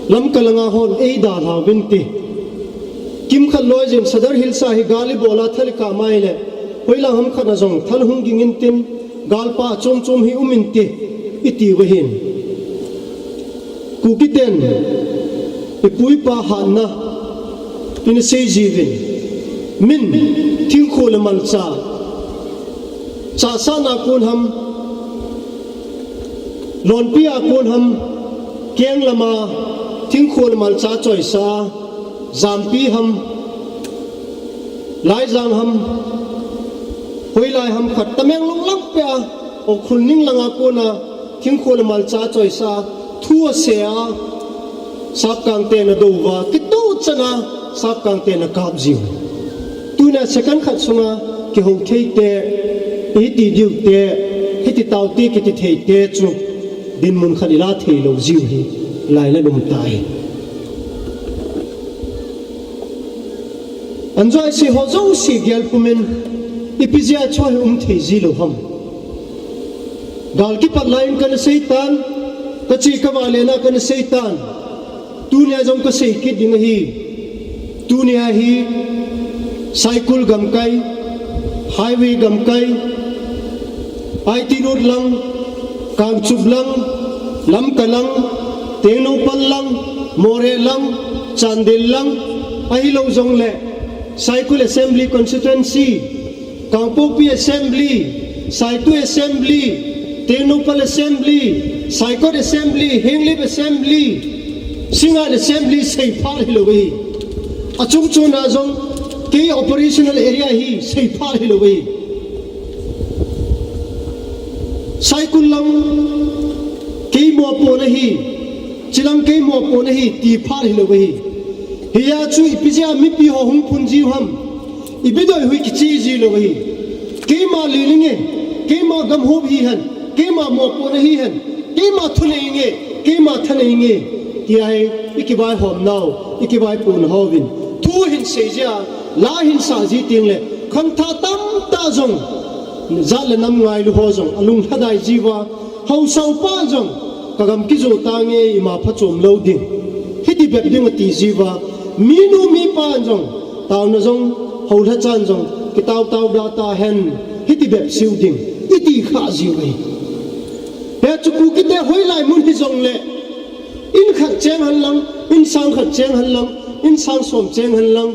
Lamka langa hon eidalha uvin ti. Kimkhat loijin, Sadar Hills a hi gal ibol a thal ikap mai le, hoilang ham khat na jong thal hung ging intin, galpa chom chom hi um inte, iti uva ahin. Kuki ten, ipu ipa hatna, ina sei jiuvin. Min, thingkho le malcha. Chahsahna kon ham, lonpi a kon ham, keng lama, thingkho le malcha choisah, jampi ham, Laijang ham, hoilai ham khat, Tamenglong lang peh a, Ukhrul ning langa kona, thingkho le malcha choisah, thu asei a, sapkang ten adou uva, kituh chan a, sapkang ten akap jiu. Tuna second khat sunga, kihou thei te, hiti diu te, hiti tao te, kiti thei te chu, dinmun khat ila thei lou jiu hi, lai la lum tai. Anjoise ho jouse gel pumin, ipi jeh a chu hi um thei ji lou ham. Gal kipat laiyin kana sei tan, kache kavale na kana sei tan. Tunia jong kasei kit ding ahi. Tunia hi, Saikul gamkai, Highway gamkai, I T Road lang, Kangchup lang, Lamka lang, Tengnoupal lang, Moreh lang, Chandel lang, ahilou jongle, Saikul Assembly Constituency, Kangpokpi Assembly, Saitu Assembly, Tengnoupal Assembly, Saikot Assembly, Henglep Assembly, Singngat Assembly, seiphat hilou ahi. Achung chuna jong, kei operational area ahi, seiphat hilou ahi. Saikul lang, kei mopohna ahi, chilang kei mopohna ahi, tiphat hilou ahi. Hijeh chun ipi jeh a mipi ho hung phun jiu ham. Ibidoi hui kiche ji lou ahi. Keima lilhing e, keima gamhop hihen, keima mopohna hihen, keima thunei inge, keima thanei inge, tia hi ikivaihom nau, ikivaipohna hovin. Thu hi Seijia, la hinsah ji tengle, khangthah tamtah jong, jat le nam ngailu ho jong alung lhadai jiuva, haosa upa jong, kagam kijo tange, ima phachom lou ding, hiti bep ding ati jiuva, minu mipa jong, taona jong, houlhachan jong, kitao tao da tahen, hiti bep seiu ding, iti khah jiu ahi. Hichu Kukite hoilai mun hijongle, in khat cheng henlang, in sang khat cheng henlang, in sang som cheng henlang,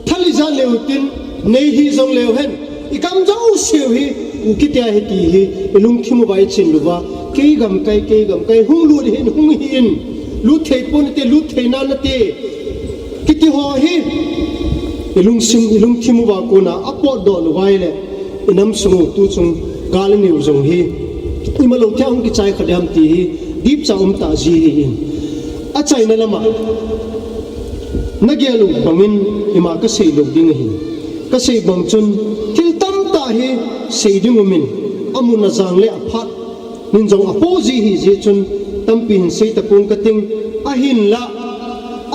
thal ijat leu tin, nei hijongleu hen, igam jouseu hi, Kukite ahi ti hi, ilungthim uva ichin louva, kei gamkai, kei gamkai, hung lut hih in, hung hih in, lut thei ponte, lut thei nante, kiti ho hi, ilungthim uva kona apotdoh lou uva ahile, inam sungu tuchung gal ineiu jong hi, imalou thei hung kichai kha diam ti hi, dipcha umtah ji ahi. Achaina lama, nagel u bangin, ima kasei lou ding ahi. Kasei bang chun, thil tamtah hi, sei ding umin, amun ajang le aphat, nin jong apo ji ahi jeh chun, tampi hin sei tapong kating, ahinla,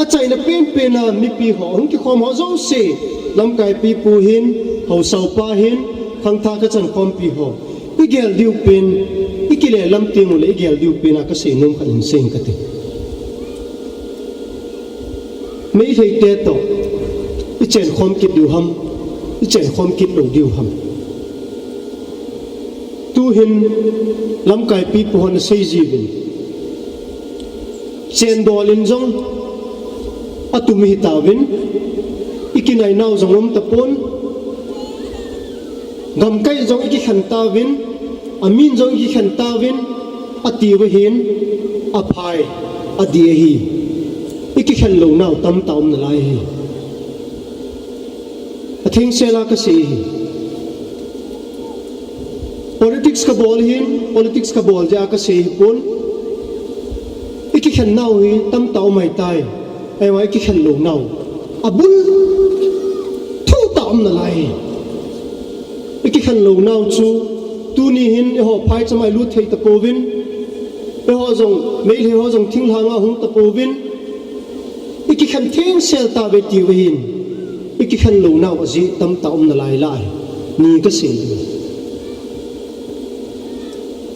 achaina penpen a mipi ho, hung kikhom ho jouse, lamkai pipu hin, haosa upa hin, khangthah kachan khompi ho, igel diu pen, ikile lam tenguleh igel diu pen a kasei nom khat hin sei kate. Meiteite toh, ichenkhom kit diu ham, ichenkhom kit lou diu ham. Tuhin, lamkai pipu hon asei jiuvin. Chendol in jong, atum hitauvin, ikinainau jong um tapon, gamkai jong ikikhen tauvin, amin jong ikikhen tauvin, atiuva hin, aphai, adih ahi. Ikikhen lounau tamtah um nalai ahi. Athengsel a kasei ahi. Politics kabol hin, politics kabol jeh a kasei ahipon. Ikikhen nau hi tamtah um ahitai. Ahivang ikikhen lounau abul thutah um nalai ahi. Ikikhen lounau chu tuni hin eiho phaicham a ilut thei tapouvin, eiho jong, Meitei ho jong thinglhang a hung tapouvin, ikikhen thengsel tauve tiuva hin, ikikhen lounau ajeh tamtah um nalai lai. Ni kasei ding.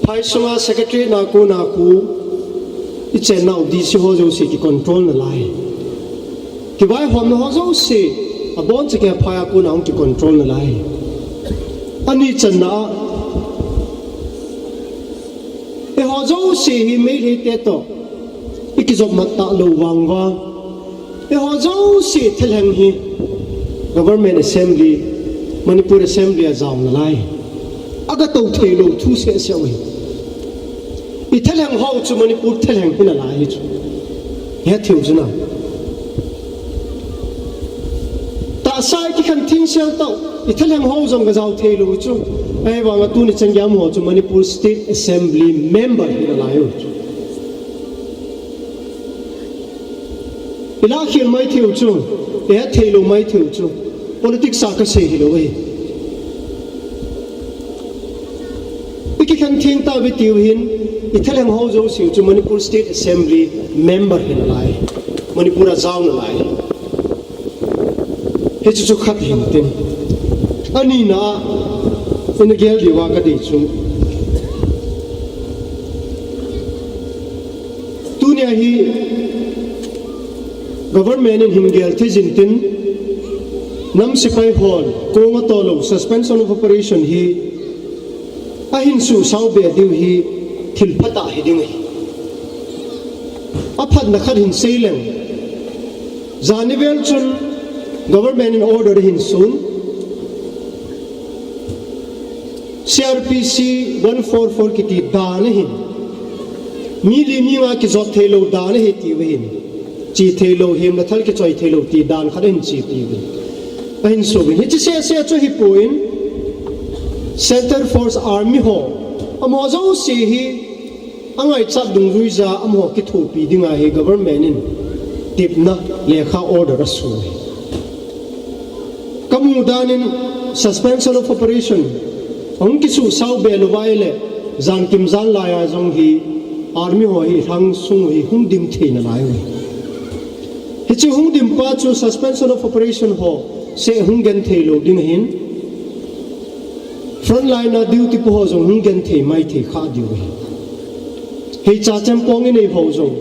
Phai sunga secretary na kona khu, ichennau D C ho jouse kicontrol nalai. Kivaihomna ho jouse, aboncha kei phai a kona hung kicontrol nalai. Ani channa a, eiho jouse hi Meiteite toh ikijopmat talou vang uva, eiho jouse thalheng hi Government Assembly, Manipur Assembly a jao nalai. Agatou theilou thu sehseh u ahi. Ithalheng ho chu Manipur thalheng hinalai ahi chu. Hetheiu chu na. Tahsa ikikhen thengsel tauh, ithalheng ho jong gajao theilou chu. Ahivanga tuni chan geiya amaho chu Manipur State Assembly member hinalai u chu. Ilahkhel mai theiu chu, ihet theilou mai theiu chu, politics a kasei hilou ahi. Ikikhen theng tauve tiu hin, ithalheng ho jouseu chu Manipur State Assembly member hinalai, Manipur a jao nalai. Hiche chu khat hintin. Anina, ina gel diuva kadei chu, tunia hi government in hin gel thei jin tin, nam sepai hon kong atoh lou suspension of operation hi ahin susao be diu hi thil phatah hiding ahi. Aphatna khat hin seileng, jani vel chun government in order ahin sun, C R P C one four four kiti dan ahin, mi li mi nga kijot theilou dan ahi tiuva hin, che theilou, hemna thal kichoi theilou ti dan khat ahin chepiuvin, ahin suuvin. Hiche sehseh chu hipon, Centre Force Army ho, amaho jouse hi angaichat dungjuija amaho kithopi dinga hi government in tepna lekha order asun ahi. Kamu dan in suspension of operation ahung kisusao be louva ahile, jankim janlaiya jong hi army ho hi lhang sung hi hung dim thei nalai uve. Hiche hung dim pa chu suspension of operation ho seh hung genthei lou ding ahin, frontline a duty pa ho jong hung genthei maithei kha diu ahi. Hiche chempong inei ho jong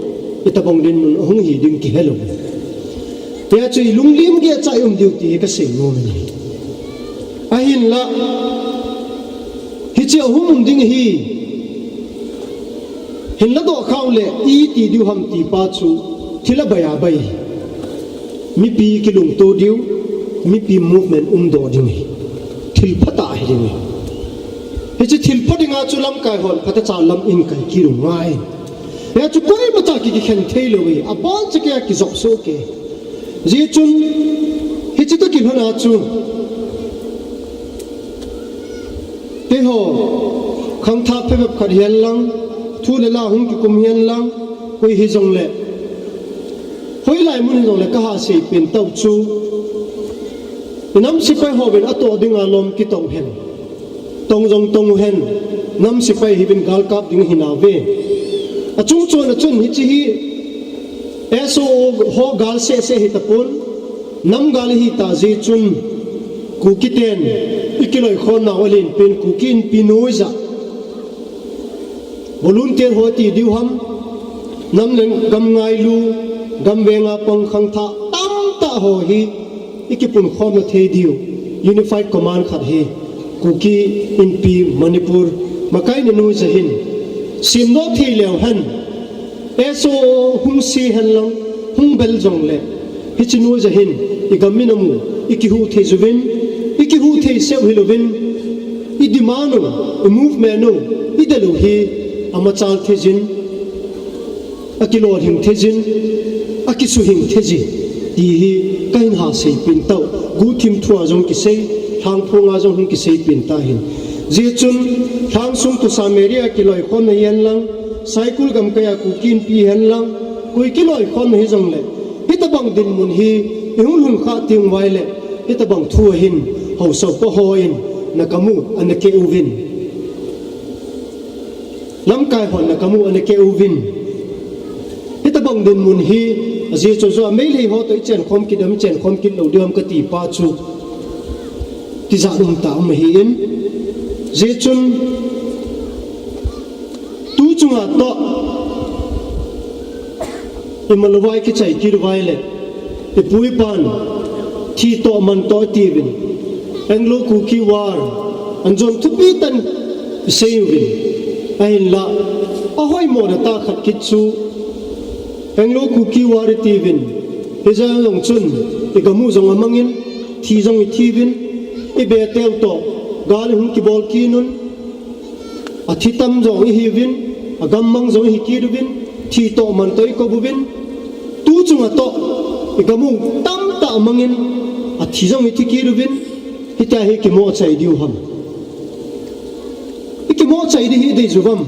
itobang dinmun ahung hi ding kihe lou. Hijeh chun ilunglim geh cha i um diu ti hi kasei nom e. Ahinla, hiche ahung um ding ahi. Hinla doh khah uleh iti diu ham ti pa chu thil abai abai. Mipi kilungto diu, mipi movement umdoh ding ahi. Thil phatah ahi ding ahi. Hiche thil pha dinga chu lamkai hon phatecha lam in kai kit u ngai. Hijeh chun koima cha ki, kikhen thei lou ahi. Abon cheh a kijop soh kei. Hijeh chun, hiche toh kilhon a chu keiho khangthah phabep khat hihen lang, thu le la hung kikum hihen lang, koi hijongle, hoilai mun hijongle kaha seipeh tau chu, inam sepai hon atoh dinga lom kitoh hen, tong jong tong uhen, nam sepai hiuvin gal kap ding hinauve. Achung chon a chun hiche hi S O O ho gal seh seh hitapon, nam gal ihi tah jeh chun, Kuki ten ikiloikhom nau alenpen Kuki Inpi noija volunteer ho ti diu ham, nam le gam ngailu, gam venga pang khangthah tamtah ho hi ikipunkhomna thei diu Unified Command khat hi Kuki Inpi Manipur makaina noija hin semdoh thei leu hen, S O O hung se hen lang, hung bel jongle, hiche noija hin igam minam u ikihuh thei jiuvin, ikihuh thei seh u hilouvin, i demand u, i movement u, idel u hi amachal thei jin, akilolhing thei jin, akisuhhing thei ji ti hi kahin ha seipeh tau. Guhthim thua jong kisei, lhangphonga jong hung kiseipeh tahin. Hijeh chun, lhangsung toh Samaria kiloikhomna hihen lang, Saikul gamkaiya Kuki Inpi hihen lang, koi kiloikhomna hijongle, hitobang dinmun hi ihung lhun khah teng uleh, hitobang thu ahin, haosa pa hon nakam u ana keh uvin, lamkai hon nakam u ana keh uvin. Hitobang dinmun hi, ajeh chu joh Meitei ho toh ichenkhom kit dem, ichenkhom kit lou diu ham kati pa chu, tijat umtah um ahin. Hijeh chun, tu chunga toh, imalouva ikichai kit uva ahile, ipu ipan, thi toh man toh atiuvin, Anglo-Kuki War, ahin jon thupi tah in isei uvin, ahinla, ahoimona tah khat kit chu, Anglo-Kuki War itiuvin, hijeh jong chun, igam u jong amangin, thi jong ithiuvin, ibe teu toh, gal ihung kibol kit un, athi tam jong ihiuvin, agam mang jong ihi kit uvin, thi toh man toh ikop uvin, tu chunga toh, igam u tamtah amangin, athi jong ithi kit uvin, hitia hi ikimohchai diu ham? Ikimohchai di hi idei jiu vam?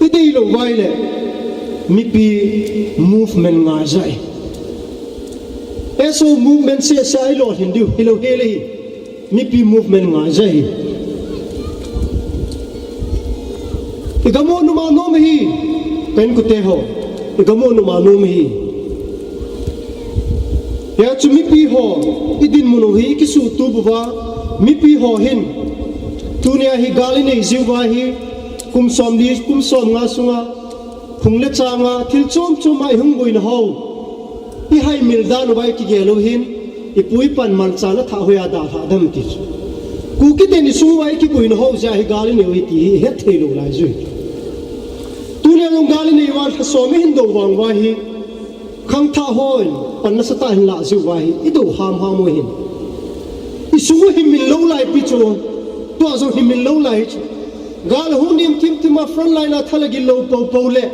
Idei lou uva ahile, mipi movement ngai jeh ahi. S O O movement seh seh a ilolhin diu hilou hel ahi. Mipi movement ngai jeh ahi. Igam u numa nom ahi. Ka inkote ho, igam u numa nom ahi. Hijeh chun mipi ho, idinmun u hi ikisuhtup uva, mipi ho hin, tunia hi gal inei jiu uva hi, kum somli, kum somnga sunga, hung le changa, thil chom chom a ihung boina ho, ihaimil dan uva ikigel u hin, ipu ipan malcha na thah hoiya dalhah dem ti chu, Kuki ten isung uva ikiboina ho jeh a hi gal inei u ahi ti hi ihet thei lou lai jui. Tunia jong gal inei uva lha som ihin dou vang uva hi, khangthah hon pan nasatah a hin lah jiu uva hi, idou hamham u ahin. Isung u himil lou lai pi chu, tua jong himil lou lai chu. Gal ahung nem thimthim a frontline a tha le gil lou poupou le,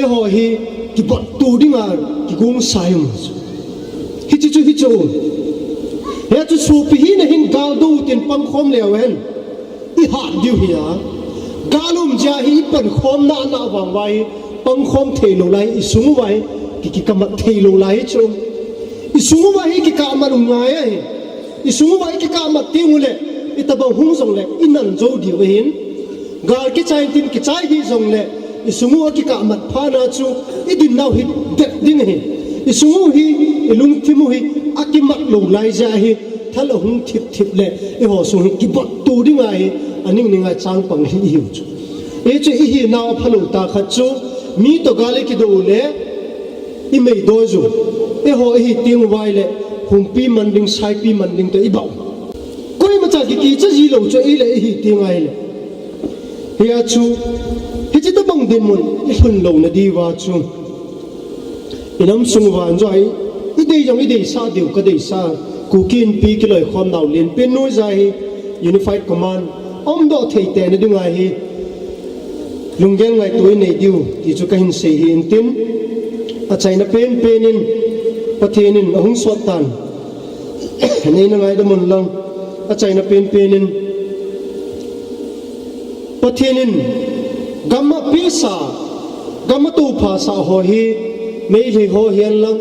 eiho hi kibottou dinga kigongsa i um chu. Hiche chu hiche u. Hijeh chun sopi hina hin gal dou tin pangkhom leu hen, ihat diu ahi a. Gal um jeh a hi ipankhom nana vang uva hi, pangkhom theilou lai, isung uva hi ki, kikamat theilou lai chu. Isung uva hi kikamat u ngai ahi. Isung uva hi kikamat teng ule, itobang hung jongle inan jou diu ahin. Gal kichai tin kichai hih jongle, Isungu akikah mat phat na chu idin nau hi det ding ahi. Isungu hi, ilungthimu hi akimat lou lai jeh ahi. Thal ahung thip thip le eiho sung hi kibot tu ding ahi. Aning ning a chang pang hi ihiu chu. Hichu ihi nau aphalou tah khat chu mi toh gal ikidoh le imei doh ju. Eiho ihi teng uva ahile humpi man ding, saipi man ding toh ibol. Koimacha kikicha ji lou chu eile ihi teng ahile. Hia chu, hiche tobang dinmun ilhun louna diuva chu. Inam sung uva anjo hi, idei jong ideisah diu kadeisah. Kuki Inpi kiloikhom nau lenpen noiya hi, Unified Command, umdoh thei tena ding ahi. Lunggel ngaito inei diu, ti chu kahin sei hi intin. Achaina penpen in, Pathen in ahung sot tan. Neina ngaidam un lang, achaina penpen in. Pathen in, gam a pisa, gam a tophasah ho hi, Meitei ho hihen lang,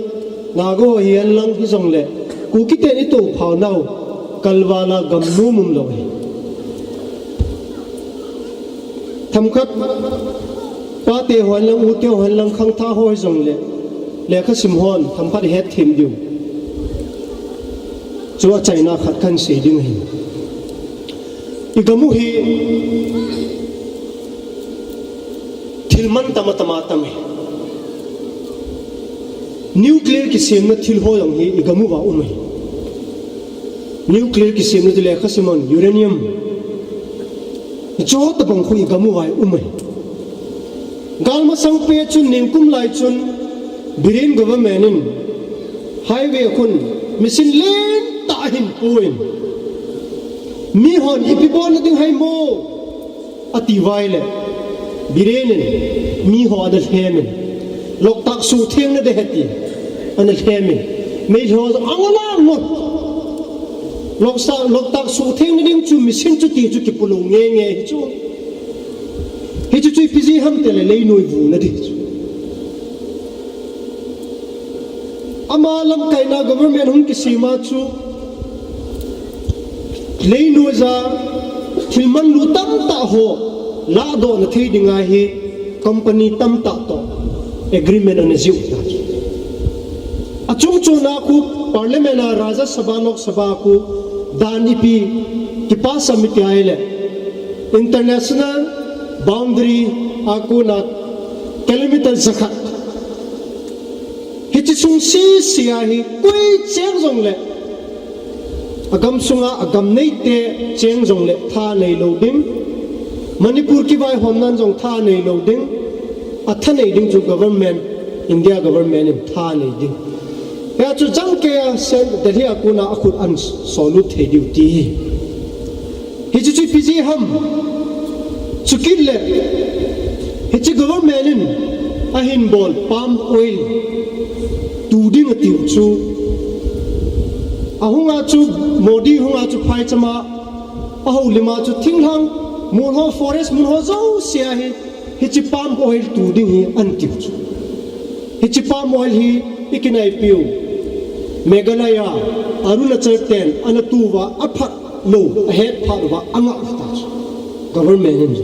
Naga ho hihen lang, hijongle, Kuki ten itophah nau, kalval a gam nom um lou ahi. Themkhat, pate ho hihen lang, ute ho hihen lang, khangthah ho hijongle, lekhasim hon, themkhat ihet them diu. Chu achaina khat kahin sei ding ahi. Igam u hi thil mantam atam atam ahi. Nuclear kisemna thil ho jong hi igam uva um ahi. Nuclear kisemna ti lekhasim hon uranium. Hicheho tobang khu igam uva um ahi. Gal masang pet chun ningkum lai chun Biren government in highway khun machine lentah ahin pon. Mihon ipi bolna ding ham mo ati uva ahile, Biren in miho ana lhem in, Loktak suhthengna ding ahi ti ana lhem in, Meitei ho angola angot. Loksa-, Loktak suhthengna ding chu machine chuti chu kipu lou ngenge hi chu. Hichu chu ipi jeh ham tile leinoi vuna ding chu. Ama lamkaina government hung kisem a chu, leinoiya thil manlu tamtah ho lahdohna thei dinga hi company tamtah toh agreement ana jih u ta chu. Achung chon a khu parliament a, Rajya Sabha, Lok Sabha khu dan ipi kipass am iti ahile, international boundary a kona kilometer jakhat. Hiche sung sese a hi koi cheng jongle, agam sunga agam neite cheng jongle tha neilou ding. Manipur kivaihomnan jong tha neilou ding. Atha nei ding chu government, India government in tha nei ding. Hia chu jangkeiya Delhi a kona akhut ahin solut thei diu ti hi. Hichu chu ipi jeh ham. Chukit le, hiche government in ahin bol palm oil tu ding atiu chu. Ahunga chu, Modi hunga chu phaichama ahoulim a chu thinglhang mun ho, forest mun ho jouse a hi, hiche palm oil tu ding hi ahin tiu chu. Hiche palm oil hi ikinaipiu Meghalaya, Arunachal ten ana tu uva, aphat lou, ahet phat uva angah u ta chu. Government in.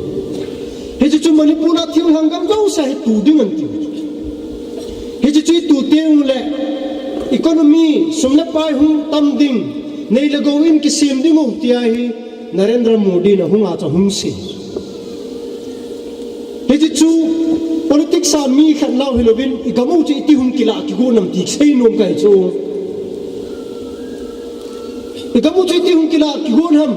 Hiche chu Manipur a thinglhang gam jouse a hi tu ding ahin tiu chu. Hiche chu itu teng le economy, sum le pai hung tam ding, nei le gou in kisem ding u tia hi Narendra Modi in ahunga chu ahung sei. Hiche chu politics a mi khat nau hilouvin, igam u chu iti hung kilah kigon ham ti seinom kahi chu. Igam u chu iti hung kilah kigon ham.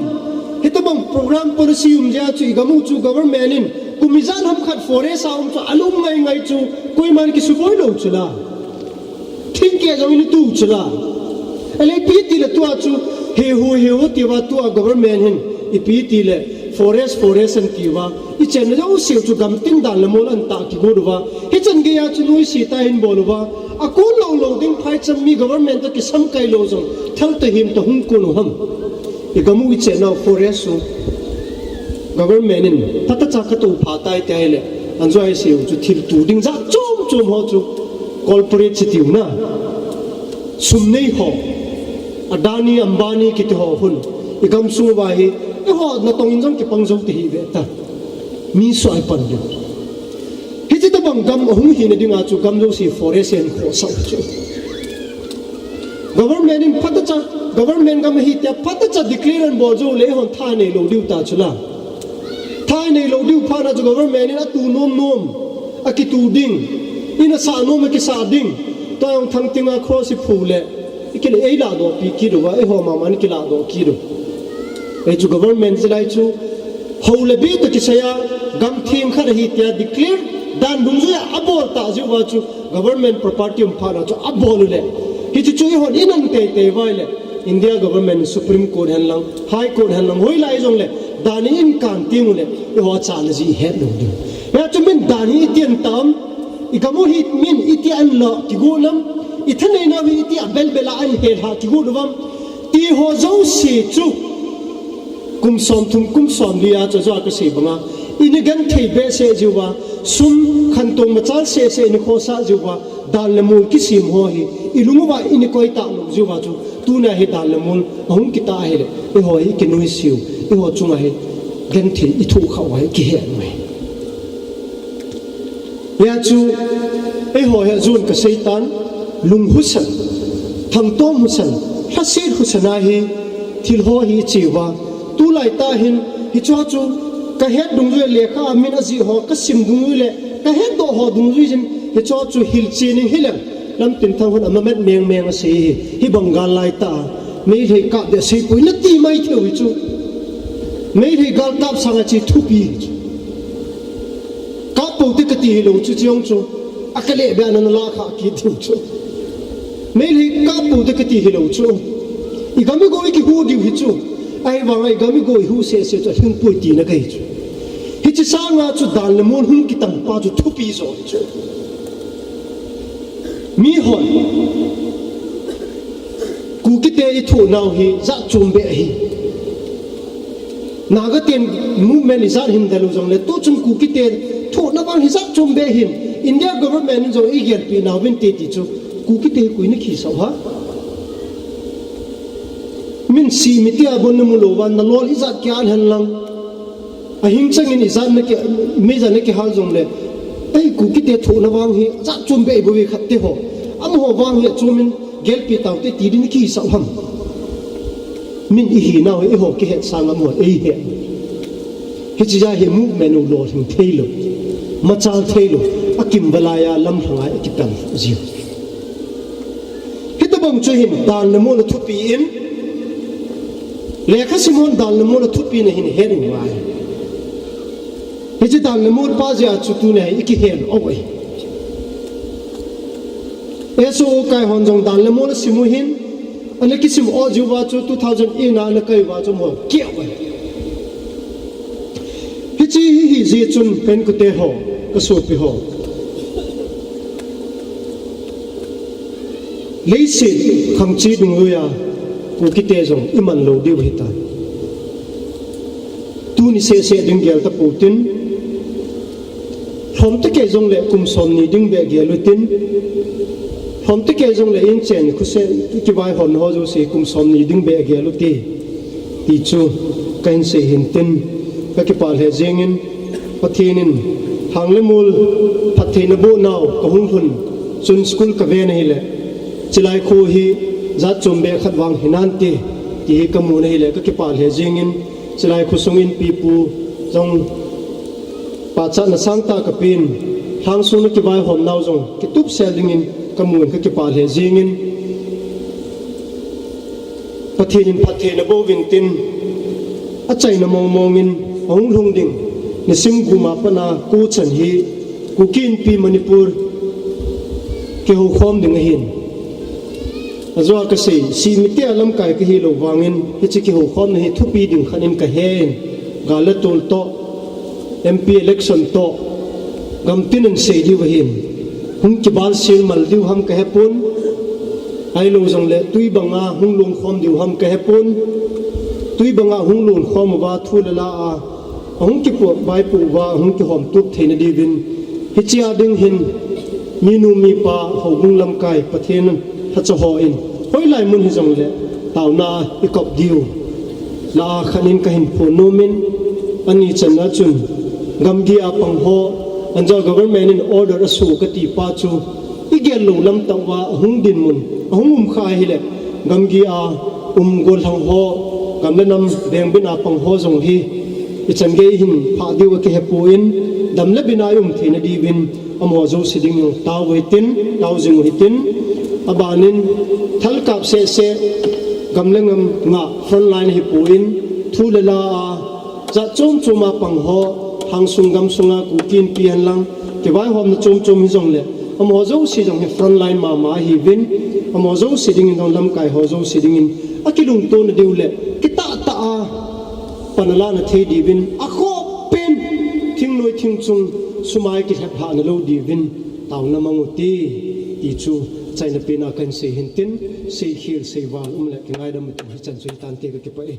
Hitobang program policy um jeh a chu igam u chu government in kum ijat ham khat forest a um chu alum ngai ngai chu koiman kisuboi lou chu la. Thingkeh jong ina tu chu la. Ahile ipi tile tua chu heho heho tiuva tua government hin ipi tile forest forest ahin tiuva. Ichenna jouseu chu gam tin dan le mol ahin tah kigot uva. Hichan geiya chu noise tah ahin bol uva. Akon lou lou ding phaicham mi government toh kisamkai lou jong thal tahim toh hung kon u ham. Igam u ichennau forest u government in phatah cha katoh pha tai tia ahile, anjo iseiu chu thil tu ding jat chom chom ho chu corporate chi tiu na. Sum nei ho, Adani, Ambani kiti ho hin igam sung uva hi, eiho natong in jong kipang jou tahih ve ta. Mi suai pan ding. Bang gam ahung hina dinga chu gam jouse forest in khohsah chu. Government in phatacha, government gam ahi tia phatacha declare an bol jou le hon tha nei lou diu ta chu la. Tha nei lou diu phat na chu government in atu nom nom akitu ding, in asah nom akisah ding. Tua jong thang tinga cross i phu le, i kile ei lahdoh pi kit uva, eiho mama in kilah doh kit u. Ei chu government jilai chu, hou le bi toh kisaiya, gam theng khat ahi tia declare dan dungjuiya abol ta jeh uva chu, government property um phat na chu abol u le. Hichu chu eihon i nan teitei uva le, India government Supreme Court hen lang, High Court hen lang, hoilai jong le, dan i in kan teng u le, eiho achana jeh i het lou diu. Hijeh chun min dan hi iti ahin tam, i gam u hi min iti ahin lo kigot nam, i thaneina hi iti abel bel a ahin hel ha kigot uvam, ti ho jouse chu, kum som thum, kum som li a chu ajeh a kasei banga, i na genthei behseh jeh uva, sum khantou machal seh seh i na khohsah jeh uva, dan le mol kisem ho hi, i lung uva i na koi ta lou jeh uva chu, tuna hi dan le mol ahung kitah ahile, eiho hi i kinuisat u, eiho chunga hi genthei i thoh khah uva hi kihe u ahi. Hijeh chun, eiho hi ajon kasei tan, lung husa, thangtom husa, lhaset husa na hi, thil ho hi i che uva. Tulai tah hin, hicheho chu, kahet dungjui le lekha a min ajih ho, kasim dungjui le, kahetdoh ho dungjui jin, hicheho chu hilchen in hileng, Lamtinthang hon amamet meng meng asei hi, hibang gal lai tah a, Meitei kap ding asei poi nati mai thei u hi chu. Meitei gal kap sanga che thupi hi chu. Kap pou te kati hilou chu, chejong chu. Akale be a nana la kha kit diu chu. Meitei kap pou te kati hilou chu. I gam i go i kihu diu hi chu. Ahivanga i gam i go i hu seh seh chu, ahing poi tina kahi chu. Hiche sanga chu dan le mol hung kitang pa chu thupi jo hi chu. Mihon, Kukite i thoh nau hi jat chom beh ahi. Naga ten movement i jat hin dal u jongle, tu chun Kukite thohna vang hi jat chom beh hin, India government in jong i gelpi nau vin te ti chu, Kukite hi koi na khisah u ham? Min si mi tia bon na mu lou va, na lol i jat kia hen lang. Ahing changin i jat na ki, mi jat na kihal jongle, ei, Kukite thohna vang hi jat chom beh bou ve khat te ho. Amaho vang hi achom in gelpi tau te ti ding na khisah u ham? Min i hi nau hi eiho kihet sang amaho ei het. Hiche jeh a hi movement u lolhing thei lou, machal thei lou, akimvel a lam lhang a i kipel jiu. Hitobang chu hin dan le mol a thupi in, lekha sim hon dan le mol a thupi na hin het u ngai. Hiche dan le mol pa jeh a chu tuni a hi i kihen u ahi. S O O kai hon jong dan le mol a sim u hin, ana kisim o jiu va chu two thousand eight na ana kai uva chu mo keu ahi. Hiche hi hijeh chun ka inkote ho, ka sopi ho. Leiset khangchi dungjuia Kukite jong i man lou diu ahitai. Tuni seh seh ding gel tapou tin, lhom tah kei jongle kum somni ding beh gel u tin, lhom tah kei jongle inchen khoseh kivaihomna ho jouse kum somni ding beh gel u te, ti chu kahin sei hin tin, ka kipah lheh jengin, Pathen in hang le mol phattheina boh nau ka hung lhun chun school ka ven ahile, chulai kho hi jat chom beh khat vang hinante, ti hi ka mun ahile ka kipah lheh jengin, chulai khosung inpipu jong pachatna sangtah ka pen, lhangsung na kivaihom nau jong kitupsel dingin ka mun ka kipah lheh jengin, Pathen in phattheina boh uvin tin, achaina mong mongin ahung lhung ding, nisim gup a pat a ko chan hi Kuki Inpi Manipur kihoukhom ding ahin. Ajeh a kasei, si mi tia lamkai kahi lou vangin, hiche kihoukhomna hi thupi ding khat in kahen, gal le tol toh, M P election toh, gamtin in sei diu ahin, hung kibal sil mal diu ham kahepon, ahilou jongle twi banga hung longkhom diu ham kahepon, twi banga hung longkhom uva thu le la a, ahung kipuak vaipoh uva, ahung kihom tup theina diuvin, hiche a ding hin, minu mipa, houbung lamkai, Pathen lhacha hon, hoilai mun hijongle, taona i kop diu. La a khat in kahin phon nomin, ani channa chun, gamgi a pang ho, Punjab government in order asoh kati pa chu igel lou lam tah uva ahung dinmun, ahung um kha hile, gamgi a um gollhang ho, gam le nam vengbit a pang ho jong hi ichan gei hin phah diu akihepon, dam le bin a ium theina diuvin amaho jouse dingin tao hitin, tao jing u hitin, abanin thalkap seh seh, gam le nam ngah frontline ahipon, thu le la a jat chom chom a pang ho, hangsung gamsunga Kuki Inpi henlang, kivaihomna chom chom hijongle, amaho jouse jong hi frontline mama ahiuvin, amaho jouse dingin jong lamkai ho jouse dingin akilungtona diu le kitahtah a pan alahna thei diuvin, akhoh pen thingnoi thingchung sumai kilhep lhahna lou diuvin taona mang u hite, ti chu achaina pena kahin sei hintin, seikhel seival umle kingaidam u hichan chu hitante, kakipah e.